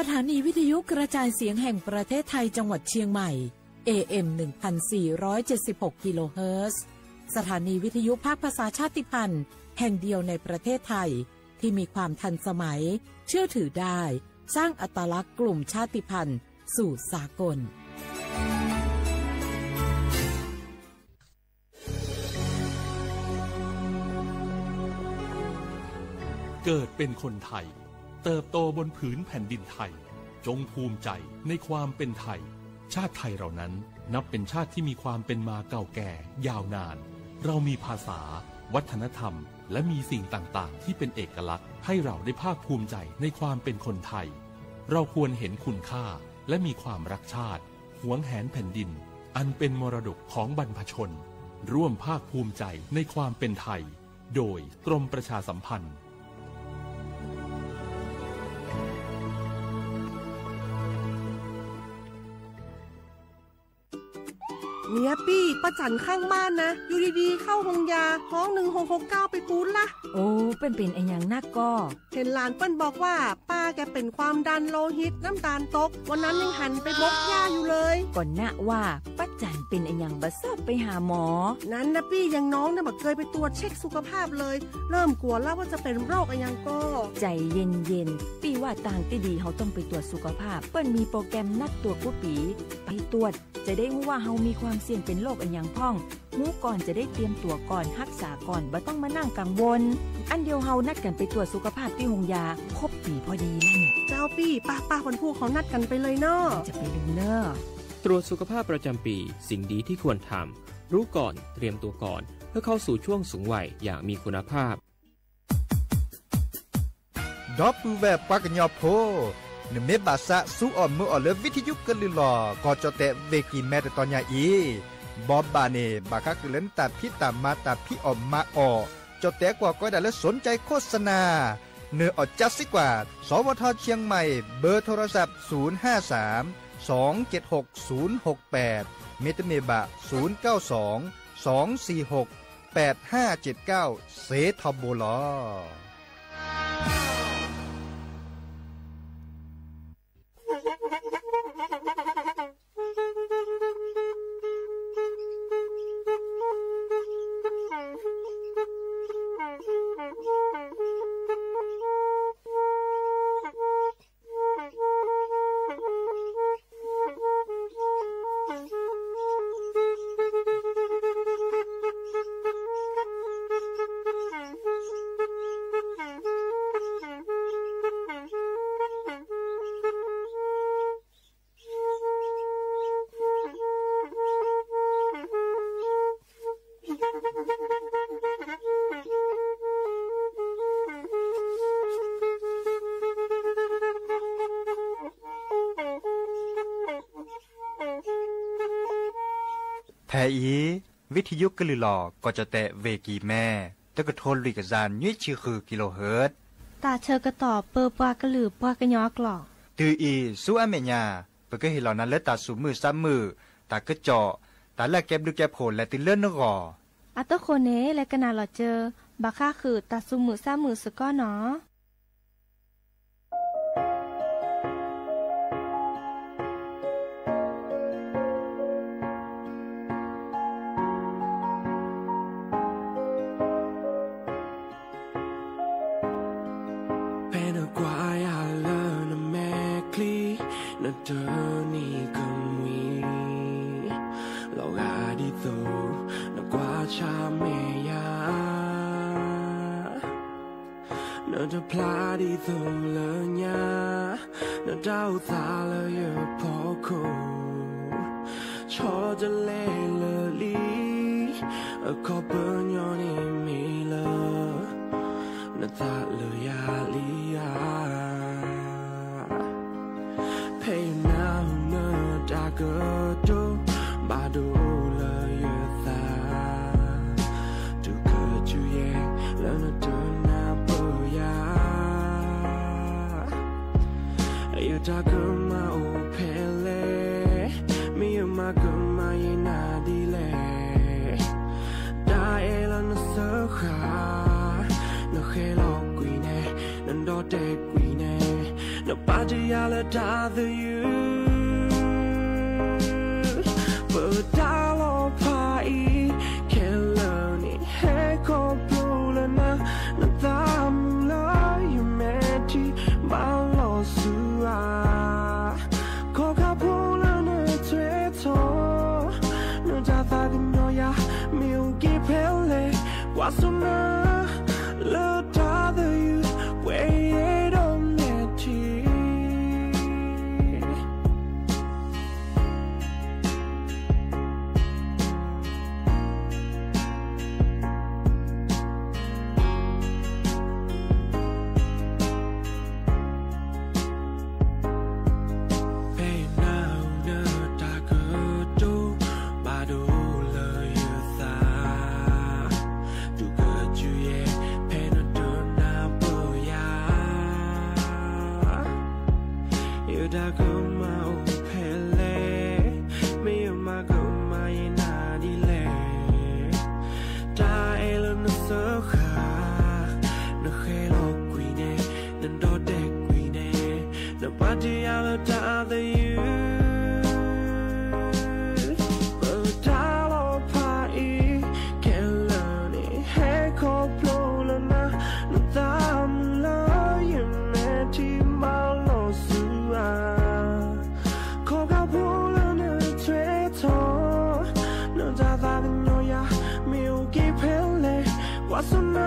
สถานีวิทยุกระจายเสียงแห่งประเทศไทยจังหวัดเชียงใหม่ เอ เอ็ม หนึ่งพันสี่ร้อยเจ็ดสิบหก กิโลเฮิรตซ์ สถานีวิทยุภาคภาษาชาติพันธุ์แห่งเดียวในประเทศไทย ที่มีความทันสมัย เชื่อถือได้ สร้างอัตลักษณ์กลุ่มชาติพันธุ์สู่สากล เกิดเป็นคนไทย เติบโตบนผืนแผ่นดินไทย จงภูมิใจในความเป็นไทย ชาติไทยเรานั้นนับเป็นชาติที่มีความเป็นมาเก่าแก่ยาวนาน เรามีภาษา วัฒนธรรม และมีสิ่งต่างๆ ที่เป็นเอกลักษณ์ ให้เราได้ภาคภูมิใจในความเป็นคนไทย เราควรเห็นคุณค่า และมีความรักชาติ หวงแหนแผ่นดิน อันเป็นมรดกของบรรพชน ร่วมภาคภูมิใจในความเป็นไทย โดยกรมประชาสัมพันธ์ เนี่ยปี้ ป้าจั๋นข้างบ้านนะ อยู่ดีๆ เข้าโฮงยา ฮ้อง หนึ่งหกหกเก้า ไปปู๊ดละ โอ้ เปิ้นเป๋นอะหยังนักก่อ เห็นหลานเปิ้นบอกว่า ป้าแกเป็นความดันโลหิต น้ำตาลตก วันนั้นยังหันไปบกหญ้าอยู่เลย ก่อนนะว่า ป้าจั๋นเป๋นอะหยังบ่ชอบไปหาหมอ นั้นนะปี้ อย่างน้องเนี่ยบ่เคยไปตรวจเช็คสุขภาพเลย เริ่มกลัวแล้วว่าจะเป็นโรคอะหยังก่อ ใจ๋เย็นๆ ปี้ว่าตางตี้ดี เฮาต้องไปตรวจสุขภาพ เปิ้นมีโปรแกรมนัดตรวจกู้ปี๋ ไปตรวจ จะได้ฮู้ว่าเฮามีความเสี่ยงเป็นโรคอะหยังพ่อง ฮู้ก่อนจะได้เตรียมตั๋วก่อน ฮักษาก่อน บ่ต้องมานั่งกังวล อั้นเดี๋ยวเฮานัดกั๋นไปตรวจสุขภาพตี้โฮงยา ครบปี๋พอดีแล้วเนี่ย เจ้าปี้ ป้าๆ วันพูกเฮานัดกั๋นไปเลยเนาะ จะไปลืมเน่อ ตรวจสุขภาพประจำปี สิ่งดีที่ควรทำ รู้ก่อน เตรียมตัวก่อน เพื่อเข้าสู่ช่วงสูงวัยอย่างมีคุณภาพ ဒီပုၢ်ဝဲၢ်ပှၤကညီဖိ, နမ့ၢ်ဘၣ်သးစူအီၣ်မုာ်အီၣ်လၢ ဝံထယုကလုၢ်လီၢ် ကီၢ်ကၠီၣ်တဲၣ် ဝ့ၢ်ကံၢ်မဲ တတီၤညါအံၤ, ဘီဘၣ်န့ၣ် ဘၣ်ဃးဃုာ်လၢနတၢ်ဖံးတၢ်မၤတၢ်ဖံးအီၣ်မၤအီၣ်, ကၠီၣ်တဲၣ်ကွၢ်ကီဒၣ်လၢ สนใจโฆษณา နအီၣ်ကၠါစ့ၢ်ကီး, สวท เชียงใหม่ เบอร์โทรศัพท์ ศูนย์ห้าสาม สองเจ็ดหก ศูนย์หกแปด မ့တမ့ၢ်ဘၣ် ศูนย์เก้าสอง สองสี่หก แปดห้าเจ็ดเก้า စ့ထီဘိလီၤ. ဖဲအံၤ ဝံထယုကလုၢ်လီၢ် ကီၢ်ကၠီၣ်တဲၣ် ဝ့ၢ်ကံၢ်မဲ တကထိလွံၢ်ကယၤနွံဆံဃု ကံလိဟၢၣ် တၢ်ဆၢကတီၢ်ပၢပှၤကလုာ်ပှၤကညီအကျိာ် တုၤအံၤဆူအမဲာ်ညါ ပကဟ့ၣ်လီၤနၤလၢတၢ်သူၣ်မုာ်သးမုာ်, တၢ်ကစီၣ်, တၢ်လၢအကဲဘျုးကဲဖှိၣ်လဲၤတုၤလၢနဂီၢ်. အသကိးန့ၣ် လဲၤကနၣ်လီၤစၢၤ ဘၣ်ဃးဃုာ်တၢ်သူၣ်မုာ်သးမုာ်စ့ၢ်ကီးနီၤ. ဖဲနကွၢ်ယၤလၢနမဲာ်ချံ နတနံၤကမှံ လီၤဂာ်ဒ်သိး နကွၢ်ဆၢၣ်မဲာ်ယၤ နတဖျါဒ်သိးလၢညါ နတၢ်အိၣ်သးလၢယဖီခိၣ် ဆီတလဲလၢာ်လံ အခီပညီန့ၣ်မ့ၢ်လၢ နသးလၢယၤလံဧါ. ဖဲယနၢ်ဟူနတၢ်ကတိၤ ဘၣ်ဒိလၢယသး တုၤကစူၤယဲလၢနတနၢ်ပၢၢ်ယၤ ယတၢ်ကမၣ်အိၣ်ဖဲလဲၣ်, မ့ၢ်ယမၤကမၣ်ယနၤဒ်လဲၣ်. တၢ်အဲၣ်လၢနစၢဃာ်, နဃဲလီၤကွံာ်န့ၣ်, နဒီတဲာ်ကွံာ်န့ၣ်, န နဘၣ်တ့ၢ်ယၤလၢတၢ်သယုၢ်, ပတၢ်လီၤဖးအံၤခဲလၢာ်န့ၣ် ဟဲခီဖျိလၢနၤ, နသးမုာ်လၢယမဲာ်ထံ ဘၣ်လီၤဆူဧါ. ခီကပူၤလၢနထံထီၣ်, နတၢ်သးကညီၤယၤ မ့ၢ်အိၣ်က့ၤဖဲလဲၣ်, ကွၢ်စိနၤ လၢတၢ်သယုၢ် ပှဲၤယဲၢ်ဒီးမဲာ်ထံ. ဖဲနၢ်ဟူနတၢ်ကတိၤ ဘၣ်ဒိလၢယသး, ဒုးကစူၤယဲ ဖဲနတနၢ်ပၢၢ်ယၤ, ယတၢ်ကမၣ်အိၣ်ဖဲလဲၣ်, မ့ၢ်ယမၤကမၣ်ယနၤဒ်လဲၣ်. တၢ်အဲၣ်လၢနစၢဃာ်, နဃဲလီၤကွံာ်န့ၣ်, နဒီၣ်တဲာ်ကွံာ်န့ၣ်, နဘၣ်တ့ၢ်ယၤလၢတၢ်သယုၢ်. ပတၢ်လီၤဖးအံၤခဲလၢာ်န့ၣ် ဟဲခီဖျိလၢနၤ, နသးမုာ်လၢယမဲာ်ထံဘၣ်လီၤဆူဧါ. ခီကပူၤလၢနထံထီၣ်, နတၢ်သးကညီၤယၤ မ့ၢ်အိၣ်က့ၤဖဲလဲၣ်, ကွၢ်စိနၤ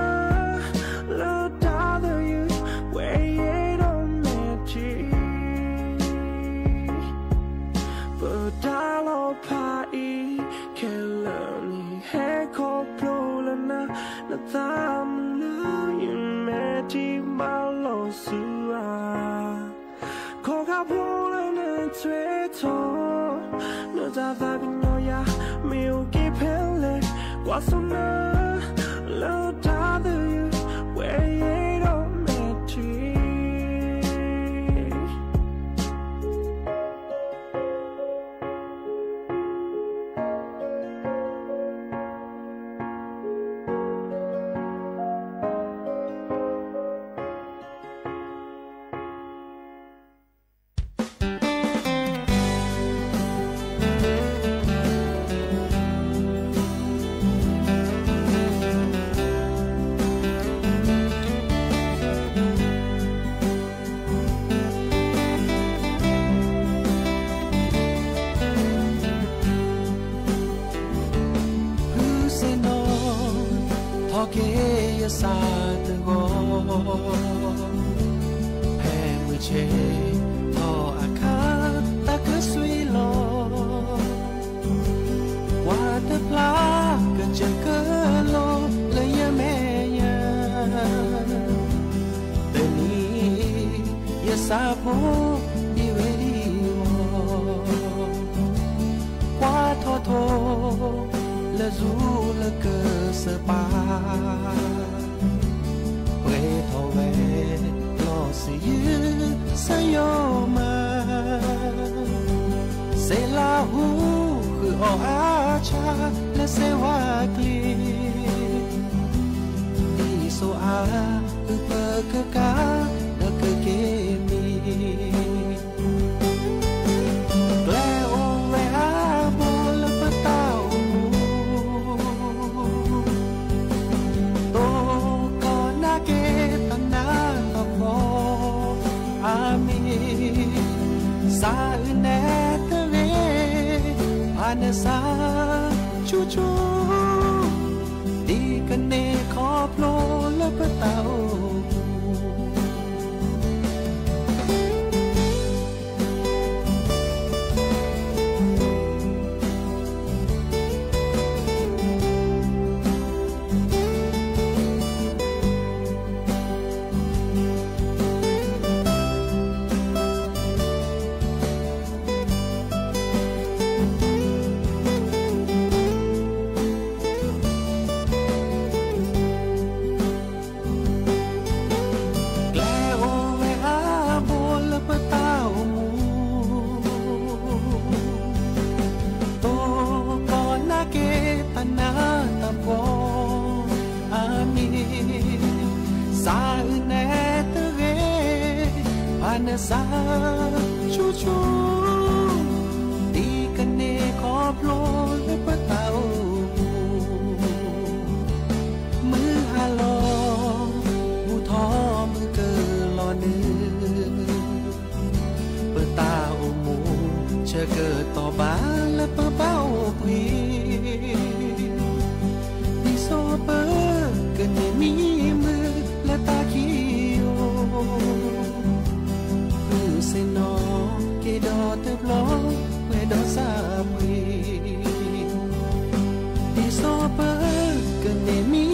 လၢတၢ်သယုၢ် ပှဲၤယဲၢ်ဒီးမဲာ်ထံ. ပတၢ်လီၤဖးအံၤခဲလၢာ်န့ၣ် ဟဲခီဖျိလၢနၤ, နသးမုာ်လၢယမဲာ်ထံဘၣ်လီၤဆူဧါ. ခီကပူၤလၢနထံထီၣ်, နတၢ်သးကညီၤယၤ မ့ၢ်အိၣ်က့ၤဖဲလဲၣ်, ကွၢ်စိနၤ လၢတၢ်သယုၢ် ပှဲၤယဲၢ်ဒီးမဲာ်ထံ. ဖုစ့ၣ်နီၤ ထီၣ်က့ၤယစၢ်တဂီၤ, ဖဲမုၢ်ဆ့ၣ်ထီၣ်အခါ တၢ်ကစွံလီၤ, ကွၢ်တဖျါကစၢၢ်ကလိလၢယမဲာ်ညါ, တနံၤ ယဆၣ်ဖိဒံးဝဲဒံးအီၤ, ကွၢ်ထီၣ်ထိၣ်လၢ ဆူလၢကစၢၢ်ပၤ, ပှဲၤထီၣ်ဝဲ လီၤစံယုၢ်စၢ်ယီၤမး, စဲးလၤဟူဃုာ်အီၤအါဆါ လၢစဲးဝါကျံ, ဒ်စိအါ အုၣ်ပၢၤကကါ ဒီးကက့ၤမံၤ, ကျဲအိၣ်ဝဲအါဘိလၢပတၢ်အိၣ်မူ, တိကီၢ်နာ်က့ၤတၢ်နးတၢ်ဖှီၣ်အါမံၤ, စးအုးနဲတဂ့ၤ, ဘၣ်နစၢ်ဆူၣ်ဆူၣ်, ဒ်ကန့ၢ်ခီဖျိလၢပတၢ်အိၣ်မူ. စၢ်ဆိဆိ, ဒ်ကန့ၢ်ခီဖျိလၢပတၢ်အိၣ်မူ, မုၢ်ဟါလီၤ, မုၢ်ထီၣ်မုၢ်ကလီၤနုာ်, ပတၢ်အိၣ်မူ ဆၢကတီၢ်ဘၣ်လၢပဘၣ်အိၣ်ဘှံး ဒ်သိးပကန့ၢ်မံမုာ်လၢတၢ်ခံအိၣ်, ဃုဆ့ၣ်နီၤက့ၤဒီးတဘျီ ပှဲၤဒီးစၢ်ဖှံ, ဒ်သိးပကန့ၢ်မံ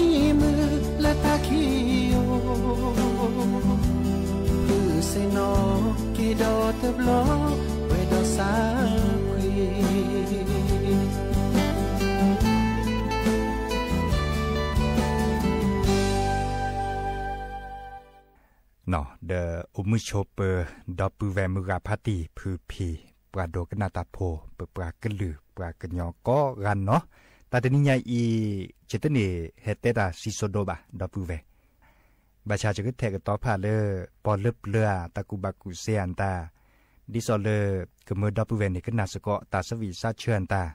မုာ်လၢတၢ်ခံအိၣ်, ဃုဆ့ၣ်နီၤက့ၤဒီးတဘျီ ပှဲၤဒီးစၢ်ဖှံ. ဒီးအိၣ်မုာ်ဆိးပၢၤ ဒီပုၢ်ဝဲၢ်မုၢ်ဂၤဖးတံၢ်ဖုဖံး ပှၤဒိကနၣ်တၢ်ဖိ ပပှၤကလုာ်ပှၤကညီကိးဂၤနီၤ, တၢ်တနံၤညါအံၤ ယတန့ၢ်ဟဲတဲတၢ်စံၣ်စိၤဒိၣ်ဘၣ် ဒီပုၢ်ဝဲၢ် ဘၣ်ဆၣ်ယကထဲးကတီၤဖးလၢ ပီၣ်လၢပျၢၤဧါ တၢ်ကူၣ်ဘၣ်ကူၣ်စ့ဧါတၢ်, ဒ်သိးလၢ ကမၢဒီပုၢ်ဝဲၢ်န့ၣ် ကနၣ်စ့ၢ်ကီး တၢ်ဆၢဝံၣ်ဆၢဆၢတၢ်,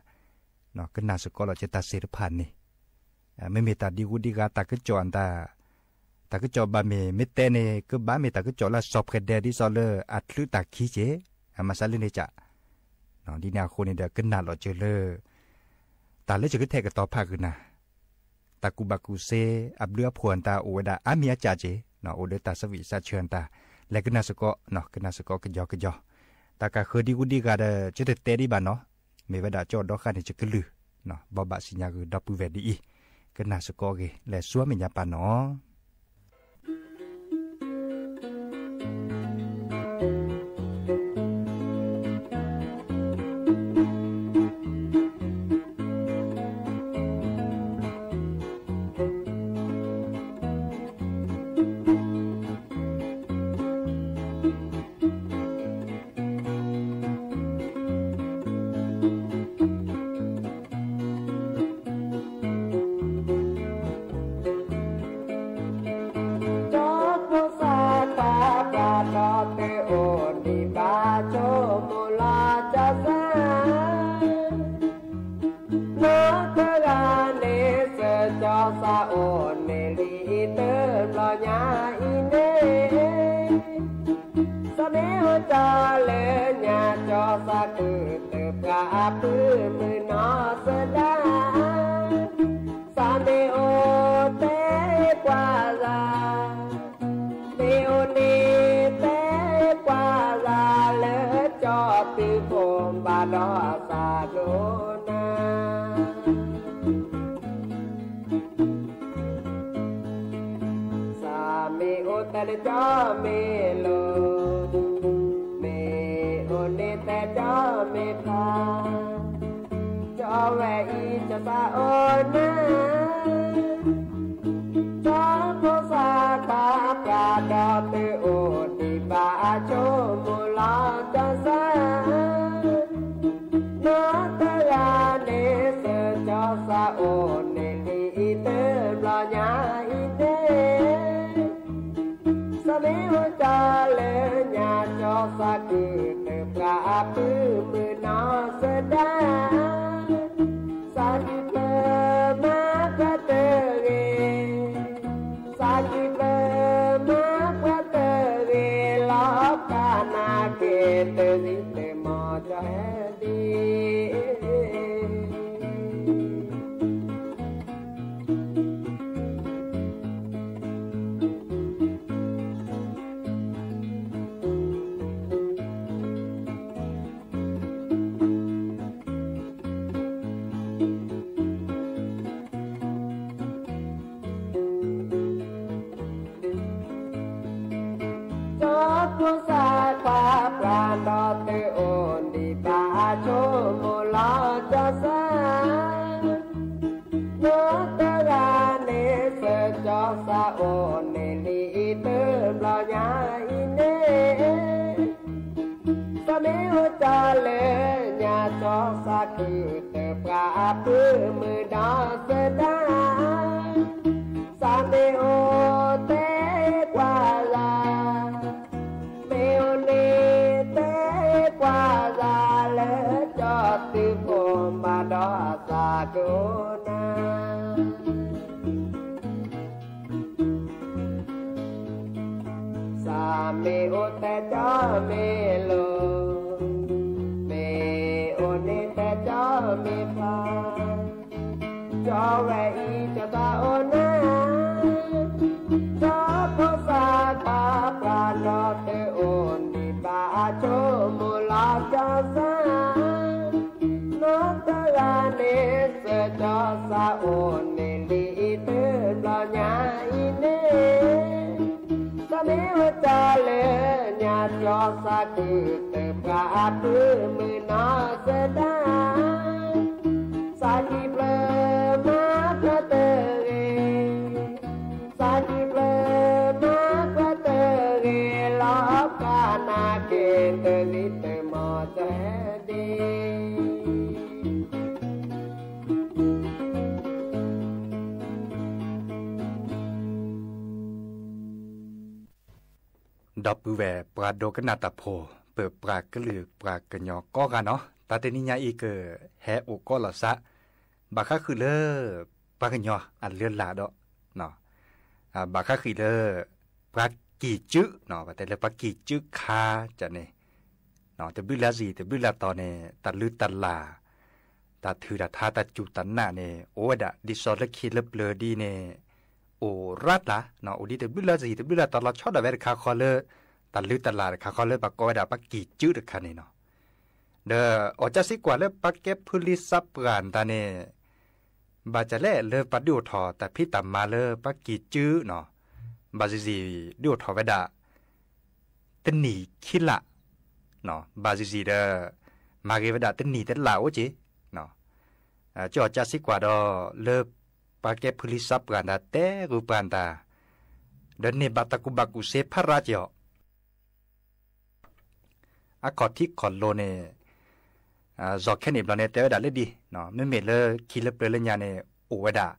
ကနၣ်စ့ၢ်ကီးလီၤက့ၤတၢ်သ့ၣ်တဖၣ်န့ၣ်, မ့မ့ၢ်တၢ်ဒံးဂူဒံးဂၤ တၢ်ကစီၣ်တၢ်, တၢ်ကစီၣ်ဘၣ်မ့ၢ် မ့ၢ်တဲန့ၣ် ကဘၣ်မ့ၢ်တၢ်ကစီၣ်လၢအစီၤပှဲၤဒဲး ဒ်သိးလၢအချုးတၢ်ခံက့ၤ, အမၤစၢ်လၢန့ၣ်က ဒ်န့ၣ်အဃိန့ၣ်ဒီး ကနၣ်လီၤက့ၤလၢ တၢ်လၢယကထဲးကတီၤဖးဂ့ၤနၤ တၢ်ကူၣ်ဘၣ်ကူၣ်စ့ အဘျုးအဖှိၣ်အတၢ်အိၣ်ဝဲဒၣ် အါမံၤအါကၢ်က့ၤ, အိၣ်ဒီးတၢ်ဆၢဝံၣ်ဆၢဆၢတၢ်, လဲၤကနၣ်စ့ၢ်ကီး, ကနၣ်စ့ၢ်ကီးကယီကယီ, တၢ်ကဃၢၤဒံးဂူဒံးဂၤဒီး ကတဲတဲဒံးဘၣ်နီၤ, မ့ၢ်ဝဲဒၣ်ကၠီၣ်ဒီဃၣ်န့ၣ် ယကလုၢ်, ဘိးဘၣ်စံၣ်ညီၣ်ဂ့ၤဒီပုၢ်ဝဲၢ်ဒ်အံၤ, ကနၣ်စ့ၢ်ကီးဂ့ၤ လဲၤဆူမဲာ်ညါပၢ်နီၤ. ကၠီဖိသၣ်ခွါပှၤဒီးသုအိၣ်ဒံးဘၣ်ဆိကမိၣ်လီၤကၠီစၢ်, နီၢ်တဂၤန့ၣ် စၢၤကၠီစၢ်အိၣ်န့ၣ်လံတဘျီညါအံၤန့ၣ်, စၢ်မ့ၢ်အိၣ်ကၠီလၢညါကၠီစၢ်ကုၢ်တပှၢ်အပုၢ်မုၢ်နီၢ်စၢ်ဒၣ်, စၢ်မ့ၢ်အိၣ်တဲပှၤဂၤ မ့ၢ်အိၣ်န့ၣ်တဲပှၤဂၤလၢကၠီတုၤဖိဘၣ်ဒီးစၢ်ဒိၣ်နၤ, စၢ်မ့ၢ်အိၣ်တဲလၢကၠီမ့ၢ်လိၤ, မ့ၢ်အိၣ်န့ၣ်တဲကၠီမ့ၢ်ဖျါ, ကၠီဝဲအံၤကၠီစၢ်အိၣ်နၤ ကၠီဖိသၣ်ခွါပှၤဒီးသုအိၣ်ဒံးဘၣ်ဆိကမိၣ်လီၤကၠီစၢ်, နီၢ်တဂၤန့ၣ် စၢၤကၠီစၢ်အိၣ်န့ၣ်လံ တဘျီညါအံၤန့ၣ်, စၢ်မ့ၢ်အိၣ်ကၠီလၢညါကၠီစၢ်ကုၢ်တပှၢ်အပုၢ်မုၢ်နီၢ်စၢ်ဒၣ်, စၢ်ကုၢ်ဖျၢၣ်မၤပှဲၤတဂ့ၤ, စၢ်ကုၢ်ဖျၢၣ်မၤပှဲၤတဂ့ၤ လီၤကၢ်နၢ်က့ၤတဂ့ၤတမီၤကၠီဟဲဒံး ကၠီဖိသၣ်ခွါပှၤဒီးသုအိၣ်ဒံးဘၣ်ဆိကမိၣ်လီၤကၠီစၢ်, နီၢ်တဂၤန့ၣ် စၢၤကၠီစၢ်အိၣ်န့ၣ်လံတဘျီညါအံၤန့ၣ်, စၢ်မ့ၢ်အိၣ်ကၠီလၢညါကၠီစၢ်ကုၢ်တပှၢ်အပုၢ်မုၢ်နီၢ်စၢ်ဒၣ်, စၢ်မ့ၢ်အိၣ်တဲပှၤဂၤ မ့ၢ်အိၣ်န့ၣ် မ့ၢ်အိၣ်ထဲကၠီမ့ၢ်လိၤ, မ့ၢ်အိၣ်န့ၣ်ထဲကၠီမ့ၢ်ဖျါ, ကၠီဝဲအံၤကၠီသးအိၣ်နၤ, ကၠီဖိသၣ်ခွါပှၤဒီးတအိၣ်န့ၣ်ဘၣ်အဆိကမိၣ်လီၤကၠီသး, နီတဂၤန့ၣ်စၢၤကၠီသးအိၣ်န့ၣ်လံအံၤတဘျီညါအံၤန့ၣ် သးမ့ၢ်အိၣ်တၢ်လၢညါကၠီသးခုတပှၤအပုၢ်မုၣ်နီၢ်သဒါ, သးကံၣ်ဖျၢၣ်မၤပှၤတဂ့ၤ, သးကံၣ်ဖျၢၣ်မၤပှၤတဂ့ၤလီၤ ပှၤနာ်က့ၤတလံၤတမီၢ်တဒ့ ဒီပုၢ်ဝဲၢ်ပှၤဒိကနၣ်တၢ်ဖိ ပပှၤကလုာ်ပှၤကညီကိးဂၤနီၤ, တၢ်တနံၤညါအံၤကဟဲအိၣ်ကိးလီၤသး ဘၣ်ဃးဃုာ်လၢ ပှၤကညီအလၢလာ်ဒီး ဘၣ်ဃးဃုာ်လၢ ပှၤကံၢ်စု, ပတဲလၢပှၤကံၢ်စုခါကန့ၣ် တဘျုးလါစံၤ တဘျုးလါတီၤန့ၣ် တၢ်လုၢ်တၢ်လၢ် တၢ်ထုးတၢ်ထါ တၢ်စူၢ်တၢ်နာ်န့ၣ် အိၣ်ဝဲဒၣ်ဒ်သိးလၢခံလၢပျၢၤဒ်န့ၣ် အိၣ်ရၣ်တၢ်, အိၣ်ဒ်တဘျုးလါစံၤ တဘျုးလါတီၤ လီၤဆီဒၣ်ဝဲတခါဃီလၢ တၢ်လုၢ်တၢ်လၢ်တခါဃီလၢပှၤကိးဝဲဒၣ်ပှၤကံၢ်စုတခါန့ၣ်နီၤ. ဒီးအီၤကၢ်စံးကွၢ်လၢပှၤကဲဖုလံၤသးပှၢ်တၢ်န့ၣ် ဘၣ်စၢၤလဲၣ်လၢပှၤဒုးအိၣ်ထီၣ်တၢ်ဖံးတၢ်မၤလၢပှၤကံၢ်စုနီၤ, ဘၣ်စံၤစံၤ ဒုးအိၣ်ထီၣ်ဝဲဒၣ် တနံၣ်ခံလါ, ဘၣ်စံၤစံၤဒီး မၤဂ့ၤဝဲဒၣ်တနံၣ်တလါအိၣ်က့ၤ, ကၠီအီၤကၢ်စံးကွၢ်ဒီး လၢပှၤကဲဖုလံၤသးပှၢ်တၢ်တဲဂုာ်ပှၤတၢ် ဒီးန့ၢ်ဘၣ်တၢ်ကူၣ်ဘၣ်ကူၣ်သ့ဖးရါက့ၤအီၤ အခီၣ်ထံးခီၣ်လိၤန့ၣ် စီၤခဲန့ၣ်ဘျီန့ၣ် တဲဝဲဒၣ်လၢဒ်, မ့မ့ၢ်လၢခံလၢပျၢၤလၢညါန့ၣ် အိၣ်ဝဲဒၣ်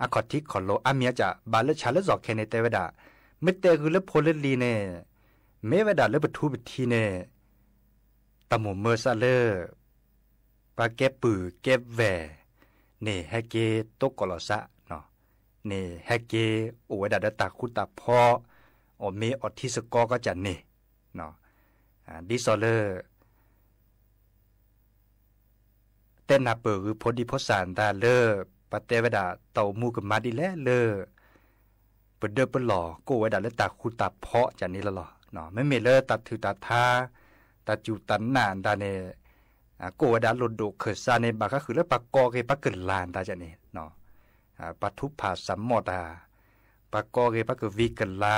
အခီၣ်ထံးခီၣ်လိၤအါမံၤအါကၢ် ဘၣ်လၢဆၣ်လၢစီၤခဲန့ၣ် တဲဝဲဒၣ် မ့ၢ်တဲဂုာ်လၢဖိလၢလံၤန့ၣ် မ့ၢ်ဝဲဒၣ်လၢပထူပထံးန့ၣ် တၢ်မိၣ်မၢစးလၢ ပှၤကဲပုၢ်ကဲဝဲၢ်န့ၣ် ဟဲက့ၤတိကိးလီၤသး, န့ၣ်ဟဲက့ၤအိၣ်ဝဲဒၣ်ဒီးတၢ်ဃူတၢ်ဖိး, အိၣ်မ့ၢ်အိၣ်ထံစကီကီးကန့ၣ်, ဒ်သိးလၢ တဲနၢ်ပၢၢ်ဂုၢ်ဖိဒံဖိသၣ်တၢ်လၢ ပတဲဝဲဒၣ်တၢ်အိၣ်မူကမၤဒ်လဲၣ်လၢ ပဒၢပလီၢ်ကအိၣ်ဝဲဒၣ်လၢတၢ်ဃူတၢ်ဖိးကန့ၣ်လီၤလီၤ. မ့မ့ၢ်လၢတၢ်ထုးတၢ်ထါ, တၢ်စူၢ်တၢ်နာ်တၢ်န့ၣ် ကအိၣ်ဝဲဒၣ်လိၣ်ဒိၣ်ခၢၣ်စးန့ၣ် ဘၣ်ဃးဃုာ်လၢပှၤကိးက့ၤပှၤကလၤတၢ်ကန့ၣ်, ပှၤထူးဖးစးမီၣ်တၢ်, ပှၤကိးက့ၤပှၤကဝံၤကလၤ,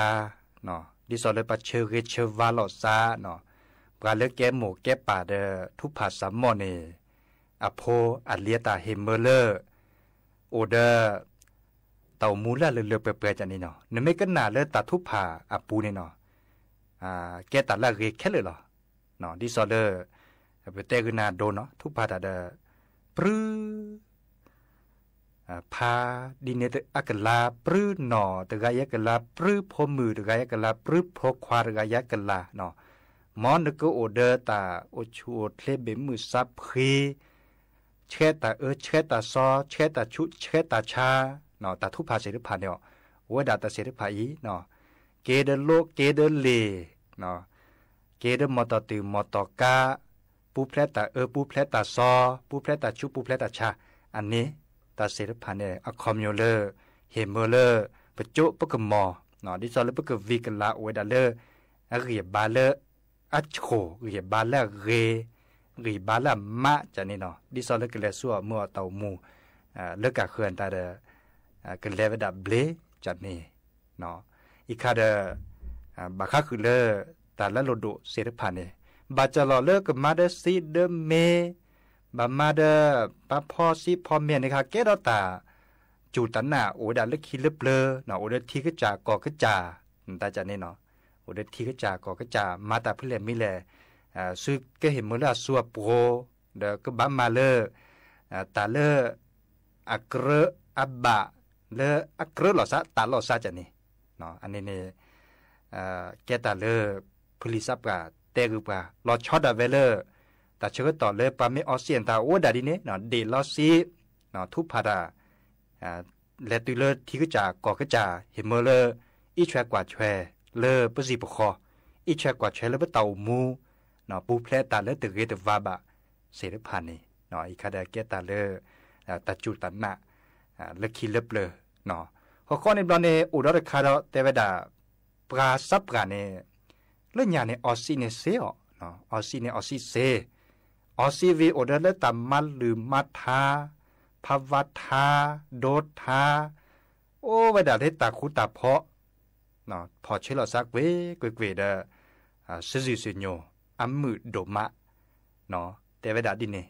ဒ်သိးလၢပှၤဆၢဂ့ၤဆၢဝါလိာ်သး, ပှၤလၢကဲမိၢ်ကဲပၢ်ဒီးထူးဖးစးမီၣ်န့ၣ် အဖိအလံၤအတၢ်ဟ့ၣ်မၢလၢ အိၣ်ဒီး တၢ်အိၣ်မူလၢလၢလၢပှဲၤပှဲၤကန့ၣ်နီၤ, နမ့ၢ်ကနၣ်လၢတၢ်ထူးဖးအပူၤန့ၣ်နီၤ, ကဲတၢ်လၢအဂ့ၤခဲလၢာ်လီၤ. ဒ်သိးလၢ ပတဲဂုာ်နၤဒိနီၤ, ထူးဖးတၢ်ဒီး ပြု ဖါဒ်န့ၣ်အကလၤ, ပြုနီၢ်တဂၤအံၤအကလၤ, ပြုဖိမုၣ်တဂၤအံၤအကလၤ, ပြုဖိခွါတဂၤအံၤအကလၤ, မ်နကအိၣ်ဒီးတၢ်အိၣ်ဆူၣ်အိၣ်ချ့ဘ့ၣ်မုၢ်သးဖှံ, ဆှဲတၢ်အၢဆှဲတၢ်သီ, ဆှဲတၢ်ဆူးဆှဲတၢ်ဆါ, တၢ်ထူးဖးသ့ၣ်တဖၣ်န့ၣ် အိၣ်ဝဲဒၣ်တၢ်သ့ၣ်တဖၣ်အံၤ, က့ၤဒီးလိက့ၤဒီးလ့ၣ်, က့ၤဒီးမီၢ်တီၢ်တုၤမီၢ်တီၢ်ကါ, ပူၤဖျဲးတၢ်အၢပူၤဖျဲးတၢ်သီ, ပူၤဖျဲးတၢ်ဆူးပူၤဖျဲးတၢ်ဆါ, အန့ၣ် တၢ်သ့ၣ်တဖၣ်န့ၣ် အခီပညီလၢ ဟ့ၣ်မၢလၢ ပကၠိပကမီၤ, ဒ်သိးလၢပကဝံၤကလၤအိၣ်ဝဲဒၣ်လၢ အဂံၢ်အဘါလၢ အဆိၣ်, ဂံၢ်အဘါလၢအဂ့ၤ, ဂံၢ်ဘါလၢအမးကန့ၣ်နီၤ, ဒ်သိးလၢကလဲၤဆူအမုၢ်အတၢ်အိၣ်မူ လၢကဃၢၤတၢ်ဒီး ကလဲၤဝဲဒၣ်ဘျ့ကန့ၣ် အံၤခါဒီး ဘၣ်ဃးဃုာ်လၢ တၢ်လၢလိၣ်ဒိၣ်သ့ၣ်တဖၣ်န့ၣ် ဘၣ်စၢၤလီၤလၢကမၤဒီးသံဒီးမ့ၢ်, ဘၣ်မၤဒီး ပှၤဖီသံဖီမ့ၢ်န့ၣ်ခါ ကဲထီၣ်တၢ်စူၢ်တၢ်နာ် အိၣ်ဝဲဒၣ်လၢခံလၢပျၢၤ, အိၣ်ဒီးထံကစၢ်ကီၢ်ကစၢ် တၢ်ကန့ၣ်နီၤ, အိၣ်ဒီးထံကစၢ်ကီၢ်ကစၢ် မၤတၢ်ဖဲလဲၣ်မ့ၢ်လဲၣ်, သုကဟ့ၣ်မၢလၢအစိအပှိၤ, ဒီးကဘၣ်မၤလၢ တၢ်လၢ အကြၢးအဘၣ် လၢအကြၢးလိာ်သး တၢ်လိာ်သးကန့ၣ်, အန့ၣ်န့ၣ် ကဲတၢ်လၢ ဖုလံၤသးပှၢ်တဲဂုာ်ပှၤ လီၤဆီဒၣ်ဝဲလၢ တၢ်ဆၢကတီၢ်လၢပှၤမ့ၢ်အီစံၣ်အတၢ်အိၣ်ဝဲဒၣ်ဒ်န့ၣ် ဒ့ၣ်လီၤစံး ထူးဖးတၢ် လဲၤတုၤလၢထံကစၢ်ကီၢ်ကစၢ် ဟ့ၣ်မၢလၢ အံးဆွဲကွၢ်ဆွဲ လၢပစံၣ်ပဃီ, အံးထွဲကွၢ်ထွဲလၢပတၢ်အိၣ်မူ ပူၤဖျဲးတၢ်လၢတဂ့ၤတဝါဘၣ်သ့ၣ်တဖၣ်န့ၣ် အံၤခါဒီးကဲတၢ်လၢ တၢ်စူၢ်တၢ်နာ် လၢခံလၢပျၢၤ ဃီဃီန့ၣ်ဘျီန့ၣ် အိၣ်ဒီးတခါဒီးတဲဝဲဒၣ် ပှၤစးပှၢ်န့ၣ် လၢညါန့ၣ် အီစံးန့ၣ်စ့အီၤ, အီစံးန့ၣ်အီစံးစ့, အီစံးဝံၤအိၣ်ဒီးလၢတၢ်မၤလုၢ်မၤထါ, ဖးဝါထါ, ဒိထါ, အိၣ်ဝဲဒၣ်လၢတၢ်ဃူတၢ်ဖိး ဖီၣ်ဆှၢလီၤစးကွ့ၢ်ကွ့ၢ်ကွ့ၢ်ဒီး စုစုစုညိၣ် အမုာ်ဒိၣ်မး တဲဝဲဒၣ်ဒ်န့ၣ်,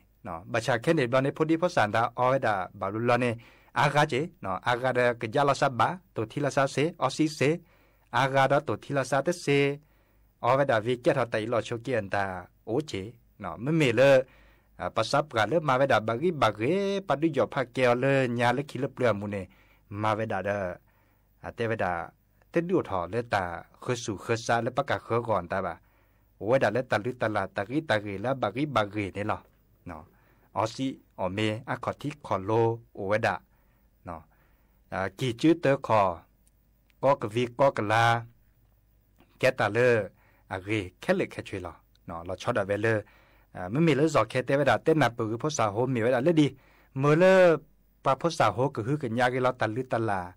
ဘၣ်ဆၣ်ခဲန့ၣ်ဘျီန့ၣ် ဖိဒံဖိသၣ်တၢ်အီဝဲဒၣ်ဘၣ်ဘျီဘျီန့ၣ် အါဂၤက့ၤ, အါဂၤဒီးကယါလီၤစးဘၣ်, တိၢ်ထံလီၤစးစ့, အီစံးစ့, အါဂၤဒီးတိၢ်ထံလီၤစးတစ့, အီဝဲဒၣ်ဝံၤကဲထီၣ်တၢ်အ့ၣ်လိာ်ဆိးက့အတၢ်အိၣ်က့ၤ, မ့မ့ၢ်လၢ ပှၤစးပှၢ်လၢမၤဝဲဒၣ်ဘၣ်ဂံၢ်ဘၣ်ဂ့ၤ ပှၤဒုးယီၣ်ဖးကဲအီၤလၢညါလၢခံလၢပျၢၤအမူးန့ၣ် မၤဝဲဒၣ်ဒီး တဲဝဲဒၣ် တဒုးအိၣ်ထီၣ်လၢတၢ်ဃုာ်ဆူၣ်ဃုာ်စးလၢပှၤကဃၢၤဂီၢ်အတၢ်ဘၣ်. အိၣ်ဝဲဒၣ်လၢတၢ်လုၢ်တၢ်လၢ်တၢ်ဂံၢ်တၢ်ဂ့ၤလၢအဘၣ်ဂံၢ်ဘၣ်ဂ့ၤန့ၣ်လီၤ. အီစံးအီၣ်မ့ၤအခီၣ်ထံးခီၣ်လိၤအိၣ်ဝဲဒၣ် ကံၢ်ကၠုတၢခီၣ် ကီကဝံၤကီကလၤ ကဲတၢ်လၢအဂ့ၤခဲလၢာ်ခဲဆ့လီၤ. လီၤဆီဒၣ်ဝဲလၢ မ့မ့ၢ်လၢစီၤခဲတဲဝဲဒၣ် တဲနၢ်ပၢၢ်ဂ့ၤဖိသၣ်ဟိမ့ၢ်ဝဲဒၣ်လၢဒ် မ့ၢ်လၢ ပှၤဖိသၣ်ဟိကဟုကညးဂ့ၤလီၤတၢ်လုၢ်တၢ်လၢ်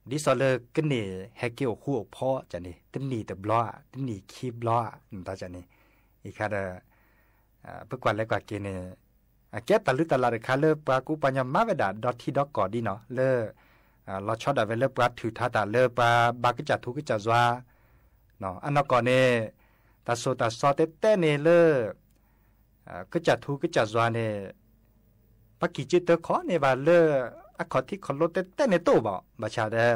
ဒ်သိးလၢကန့ၢ်ဟဲက့ၤအိၣ်ဃူအိၣ်ဖိးန့ၣ် တနံၣ်တဘျီဧါ တနံၣ်ခံဘျီဧါ နတၢ်န့ၣ် အံၤခါဒီး ပကွၢ်လဲၤကွၢ်က့ၤန့ၣ် အကဲတၢ်လုၢ်တၢ်လၢ်တခါလၢပှၤကူပှၤကညီမၤဝဲဒၣ်ဒီထံဒီကီၢ်ဒ်နီၤ လၢ လီၤဆီဒၣ်ဝဲလၢပှၤထုးထါတၢ်လၢပှၤဘါကစၢ်ထူကစၢ်ယွၤ အနီၢ်ကီၢ်န့ၣ် တၢ်စိၢ်တၢ်စီတဲတဲန့ၣ်လၢ ကစၢ်ထူကစၢ်ယွၤန့ၣ် ပှၤကံၢ်ကၠုတၢခီၣ်န့ၣ်ဘၣ်လၢ အခီၣ်ထံးခီၣ်လိၤတဲတဲန့ၣ်တအိၣ်ဘၣ် ဘၣ်ဆၣ်ဒီး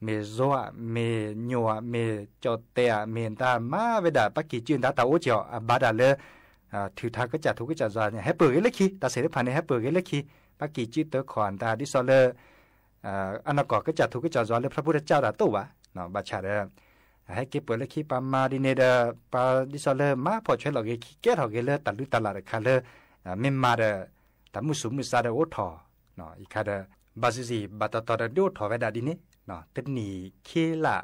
မ့ၢ်ယိၤဧါ မ့ၢ်ညိၣ်ဧါ မ့ၢ်ကၠီၣ်တဲၣ်ဧါ မ့ၢ်တၢ်မၤဝဲဒၣ် ပှၤကံၢ်ကၠုတၢ်တၢ်အိၣ်က့ၤအီၤ အဘါဒၣ်လၢ ထုးထါကစၢ်ထူကစၢ်ယွၤန့ၣ် ဟဲပၢၢ်ဂ့ၤလၢခံ တၢ်သ့ၣ်တဖၣ်န့ၣ် ဟဲပၢၢ်ဂ့ၤလၢခံ ပှၤကံၢ်ကၠုတၢခီၣ်အတၢ်ဒ်သိးလၢ အနီၢ်ကီၢ်ကစၢ်ထူကစၢ်ယွၤလၢဖျၢၣ်ဖိတၢ်ကၢ်တၢ်တအိၣ်ဘၣ် ဘၣ်ဆၣ်ဒီး ဟဲက့ၤပၢၢ်လၢခံပှၤမၤဒ်န့ၣ်ဒီး ပှၤဒ်သိးလၢမၤဖီၣ်ဆွဲလီၤဂ့ၤခံ ကဲထီၣ်ဂ့ၤလၢတၢ်လုၢ်တၢ်လၢ်တခါလၢ မ့ၢ်မၤဒီး တၢ်မုၢ်ဆူၣ်မုၢ်ဆါဒီးအိၣ်ထီၣ် အံၤခါဒီး ဘၣ်စံးစံးဘၣ်တီတီဒီးဒုးအိၣ်ထီၣ်ဝဲဒၣ်ဒ်န့ၣ် တနံၣ်ခံလါ